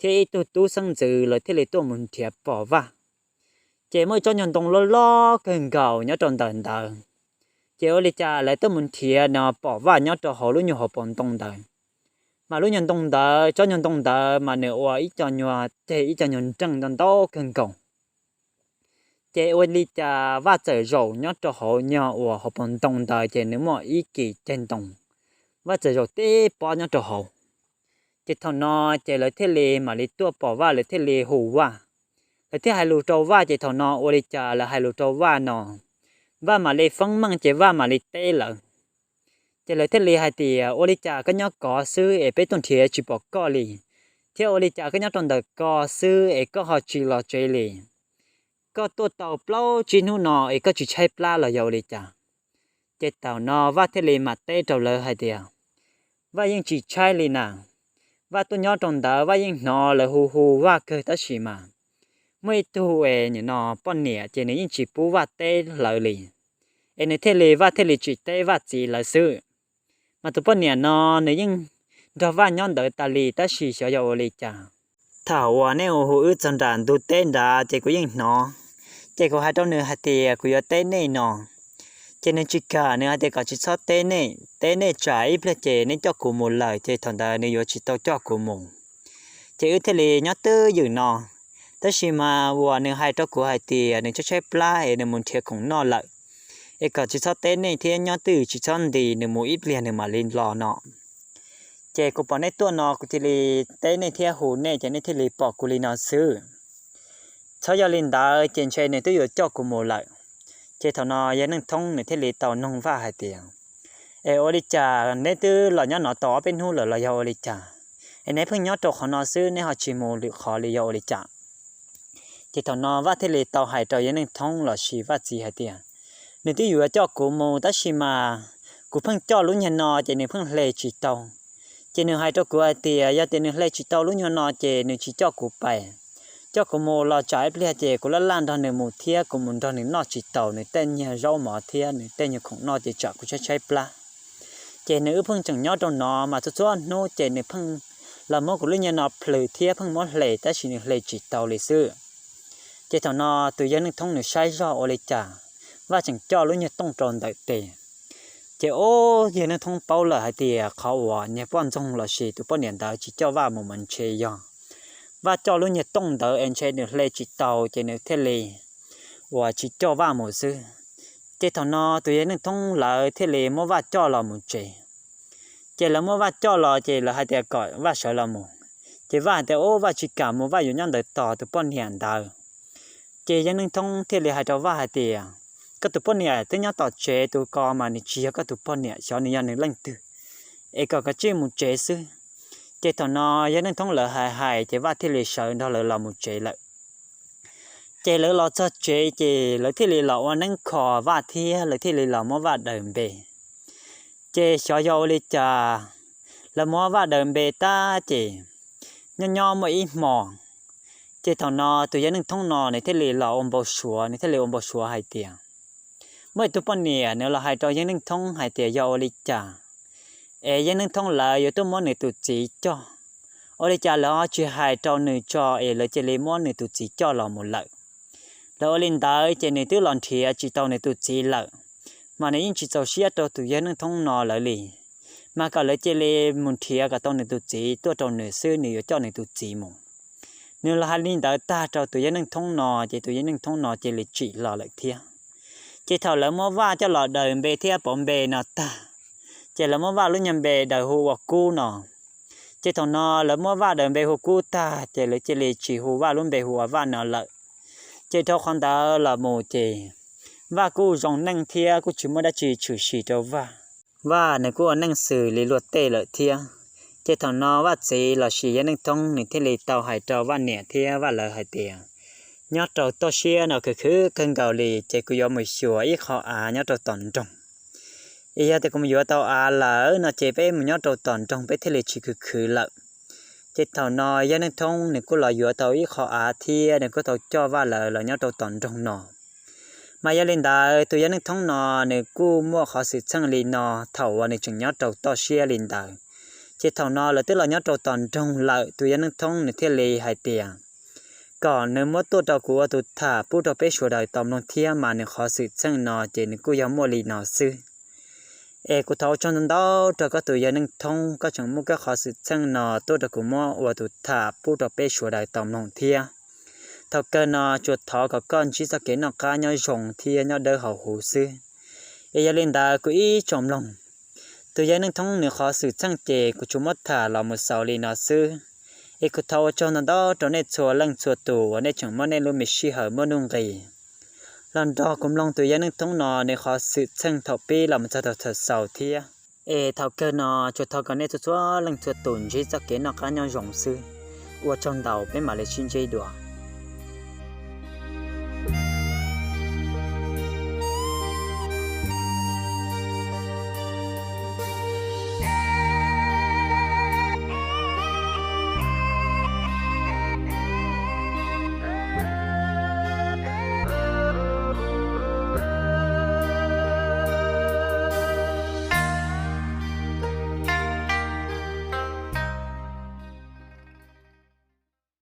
thiab ib tug tub xeeb ntxwv lawv thiaj li tuaj mus nrhiav pom Vaj. Ces muaj ib tsob nyuag ntoo loj loj kawg nkaus nyob rau ntawm ntawd. Ces ua li cas lawv tuaj mus nrhiav no pom Vaj nyob rau hauv lub nyuag hauv paus ntoo ntawd. Mas lub nyuag ntoo ntawd, tsob nyuag ntoo ntawd mas nws ua ib co nyuag ceg ib co nyuag nreej ntau ntau kawg nkaus. Ces ua li cas Vaj txawm zaum nyob rau hauv nyuag uas hauv paus ntoo ntawd ces nws muaj ib kis ceg ntoo, Vaj txawm zaum tib pob nyob rau hauv. Ces thaum no ces lawv thiaj li mam li tuaj pom Vaj, lawv thiaj li hu Vaj. Lawv thiaj hais lus rau Vaj, ces thaum no ua li cas lawv hais lus rau Vaj no, Vaj mam li feeb meej ces Vaj mam li teb lawv. Ces lawv thiaj li hais tias ua li cas koj nyob kov xwb es peb tuaj nrhiav tsis pom koj li, thiab ua li cas koj nyob rau ntawm ko xwb es koj ho tsis los tsev li? Koj tuaj tau plaub tsib hnub no es koj tsis tshaib plab los yog ua li cas? Ces thaum no Vaj thiaj li mam teb rau lawv hais tias, Vaj yeej tsis tshaib li na. Vaj tuaj nyob rau ntawd Vaj yeej hnov lawv hu hu Vaj kawg tab sis mas muaj ib tug es nim no poj niam ces nws yeej tsis pub Vaj teb lawv li, es nws thiaj li, Vaj thiaj li tsis teb Vaj txiv lawv xwb. Mas tus poj niam no nws yeej nrog Vaj nyob ntawd tas li tab sis xyov yog ua li cas, thaum uas nej hu hu wb txog nram ntug teb nrad ces kuv yeej hnov, ces kuv hais rau nws hais tias kuv yuav teb nej no, ces nws tsis kam, nws hais tias kom tsis txhob teb nej, teb nej tsam ib pliag ces neb coj kuv mus lawm ces thaum ntawd nws yuav tsis tau coj kuv mus. Ces wb thiaj li nyob twj ywm no. Tab sis mas uas nws hais rau kuv hais tias nws tshaib tshaib plab es nws mus nrhiav khoom noj lawm, es kom tsis txhob teb nej thiab nyob twj ywm tsis txhob nti, nws mus ib pliag nws mam li los no. Ces kuv pom nej tuaj no kuv thiaj li teb nej thiab hu nej ces nej thiaj li pom kuv li no xwb. Txhob yog li ntawd ces ntshe nws twb yuav coj kuv mus lawm. Ces thaum no yawg Neej Thoob nws thiaj li tau noog Vaj hais tias, Es ua li cas neb twb los nyob no tau ob peb hnub lawm los yog ua li cas? Es neb pheej nyob rau qhov no xwb, neb ho tsis mus lwm qhov li yog ua li cas? Ces thaum no Vaj thiaj li tau hais rau yawg Neej Thoob los sis Vaj txiv hais tias, Nws twb yuav coj kuv mus tab sis mas kuv pheej coj lub nyuag no ces nws pheej hle tsis tau. Ces nws hais rau kuv hais tias yog tias nws hle tsis tau lub nyuag no ces nws tsis coj kuv pais, coj kuv mus los tsam ib pliag ces kuv laj laj nrog nws mus thiab kuv mus nrog nws noj tsis taus nws tej nyuag zaub mov thiab nws tej nyuag khoom noj ces tsam kuv tshaib tshaib plab. Ces nws wb pheej tseem nyob rau no mas txhua txhua hnub ces nws pheej los muab kuv lub nyuag no plhws thiab pheej muab hle tab sis nws hle tsis tau li xwb. Ces thaum no tus yawg Neej Thoob nws saib zog ua li cas Vaj tseem coj lub nyuag tooj rau ntawm tes. Ces ub, yawg Neej Thoob paub lawm hais tias qhov uas niag poj ntxoog los sis tus poj niam ntawd tsis coj Vaj mus mas ntshe yog Vaj coj lub nyuag tooj ntawd es ntshe nws hle tsis tau ces nws thiaj li uas tsis coj Vaj mus xwb. Ces thaum no tus yawg Neej Thoob lawv thiaj li muab Vaj coj los mus tsev. Ces lawv muab Vaj coj los ces lawv hais tias kom Vaj sawv los mus. Ces Vaj hais tias ub, Vaj tsis kam mus, Vaj yuav nyob ntawd tos tus poj niam ntawd. Ces yawg Neej Thoob thiaj li hais rau Vaj hais tias, Koj tus poj niam twb nyob tom tsev, tus ko mas nws tsis yog koj tus poj niam, xyov nws yog nws leej twg, es kom kav tsij mus tsev xwb. Ces thaum no yawg Neej Thoob lawv hais hais ces Vaj thiaj li sawv nrog lawv los mus tsev lawm. Ces lawv los txog tsev ces lawv thiaj li los ua neeb kho Vaj thiab lawv thiaj li los muab Vaj daws npe. Ces xyov yog ua li cas lawv muab Vaj daws npe tag ces nyob nyob muaj ib hmo, ces thaum no tus yawg Neej Thoob no nws thiaj li los ua npau suav, nws thiaj li ua npau suav hais tias muaj ib tug poj niam nws los hais rau yawg Neej Thoob hais tias yog ua li cas es yawg Neej Thoob lawv yuav tuaj muab nws tus txiv coj. Ua li cas lawv ho tsis hais rau nws tso es lawv cia li muab nws tus txiv coj los mus lawm. Lawv ua li ntawd ces nws twb los nrhiav tsis tau nws tus txiv lawm, mas nws yeej tsis txaus siab rau tus yawg Neej Thoob no lawv li. Mas kom lawv cia li mus nrhiav kom tau nws tus txiv tuaj rau nws xwb, nws yuav coj nws tus txiv mus. Nws los hais li ntawd tag rau tus yawg Neej Thoob no ces tus yawg Neej Thoob no cia li tsim los lawm thiab. Ces thaum lawv muab Vaj coj los daws npe thiab pauv npe no tag, ces lawv muab Vaj lub nyuag npe daws hu ua Kub no. Ces thaum no lawv muab Vaj daws npe hu Kub tag ces lawv cia li tsis hu Vaj lub npe hu ua Vaj no lawm. Ces dhau qhov ntawd los mus ces Vaj kuj zoo neej thiab kuj tsis muaj dab tsi tshwm sim rau Vaj. Vaj nws kuj ua neej xws li luag tej lawm thiab. Ces thaum no Vaj txiv los sis yawg Neej Thoob nws thiaj li tau hais rau Vaj niam thiab Vaj lawv hais tias, Nyob rau toj siab no khwv khwv kawg nkaus li ces kuv yuav mus xyuas ib qho av nyob rau tom nroog. Es yog tias kuv mus yuav tau av lawm no ces peb mus nyob rau tom nroog peb thiaj li tsis khwv khwv lawm. Ces thaum no yawg Neej Thoob nws kuj los yuav tau ib qho av thiab nws kuj tau coj Vaj lawv los nyob rau tom nroog no. Mas yog li ntawd tus yawg Neej Thoob no nws kuj muaj qhov xwm txheej li no thaum uas nws tseem nyob rau toj siab li ntawd. Ces thaum no lawv twb los nyob rau tom nroog lawm, tus yawg Neej Thoob nws thiaj li hais tias kom nws muab tuaj rau kuv ua tus tham pub rau peb sawv daws tau mloog thiab, mas nws qhov xwm txheej no ces nws kuj yog muaj li no xwb. Es kuv thov ua tsaug ntau ntau rau koj tus yawg Neej Thoob, koj tseem muab koj qhov xwm txheej no tuaj rau kuv muab ua tus tham pub rau peb sawv daws tau mloog thiab. Thaum kawg no tsuas thov kom koj ntsib txoj kev noj qab nyob zoo thiab nyob dawb hauv huv xwb. Es yog li ntawd kuv ib tsoom mloog, tus yawg Neej Thoob nws qhov xwm txheej ces kuv tsuas muab tham los mus xaus li no xwb. Es kuv thov ua tsaug ntau ntau rau nej txhua leej txhua tus uas nej tseem muab nej lub me sij hawm muaj nuj nqis los nrog kuv mloog tus yawg Neej Thoob no nws qhov xwm txheej thaum pib los mus txog thaum xaus thiab. Es thaum kawg no tsuas thov kom nej txhua txhua leej txhua tus ntsib txoj kev noj qab nyob zoo xwb. Ua tsaug ntau, peb mam li sib ntsib dua.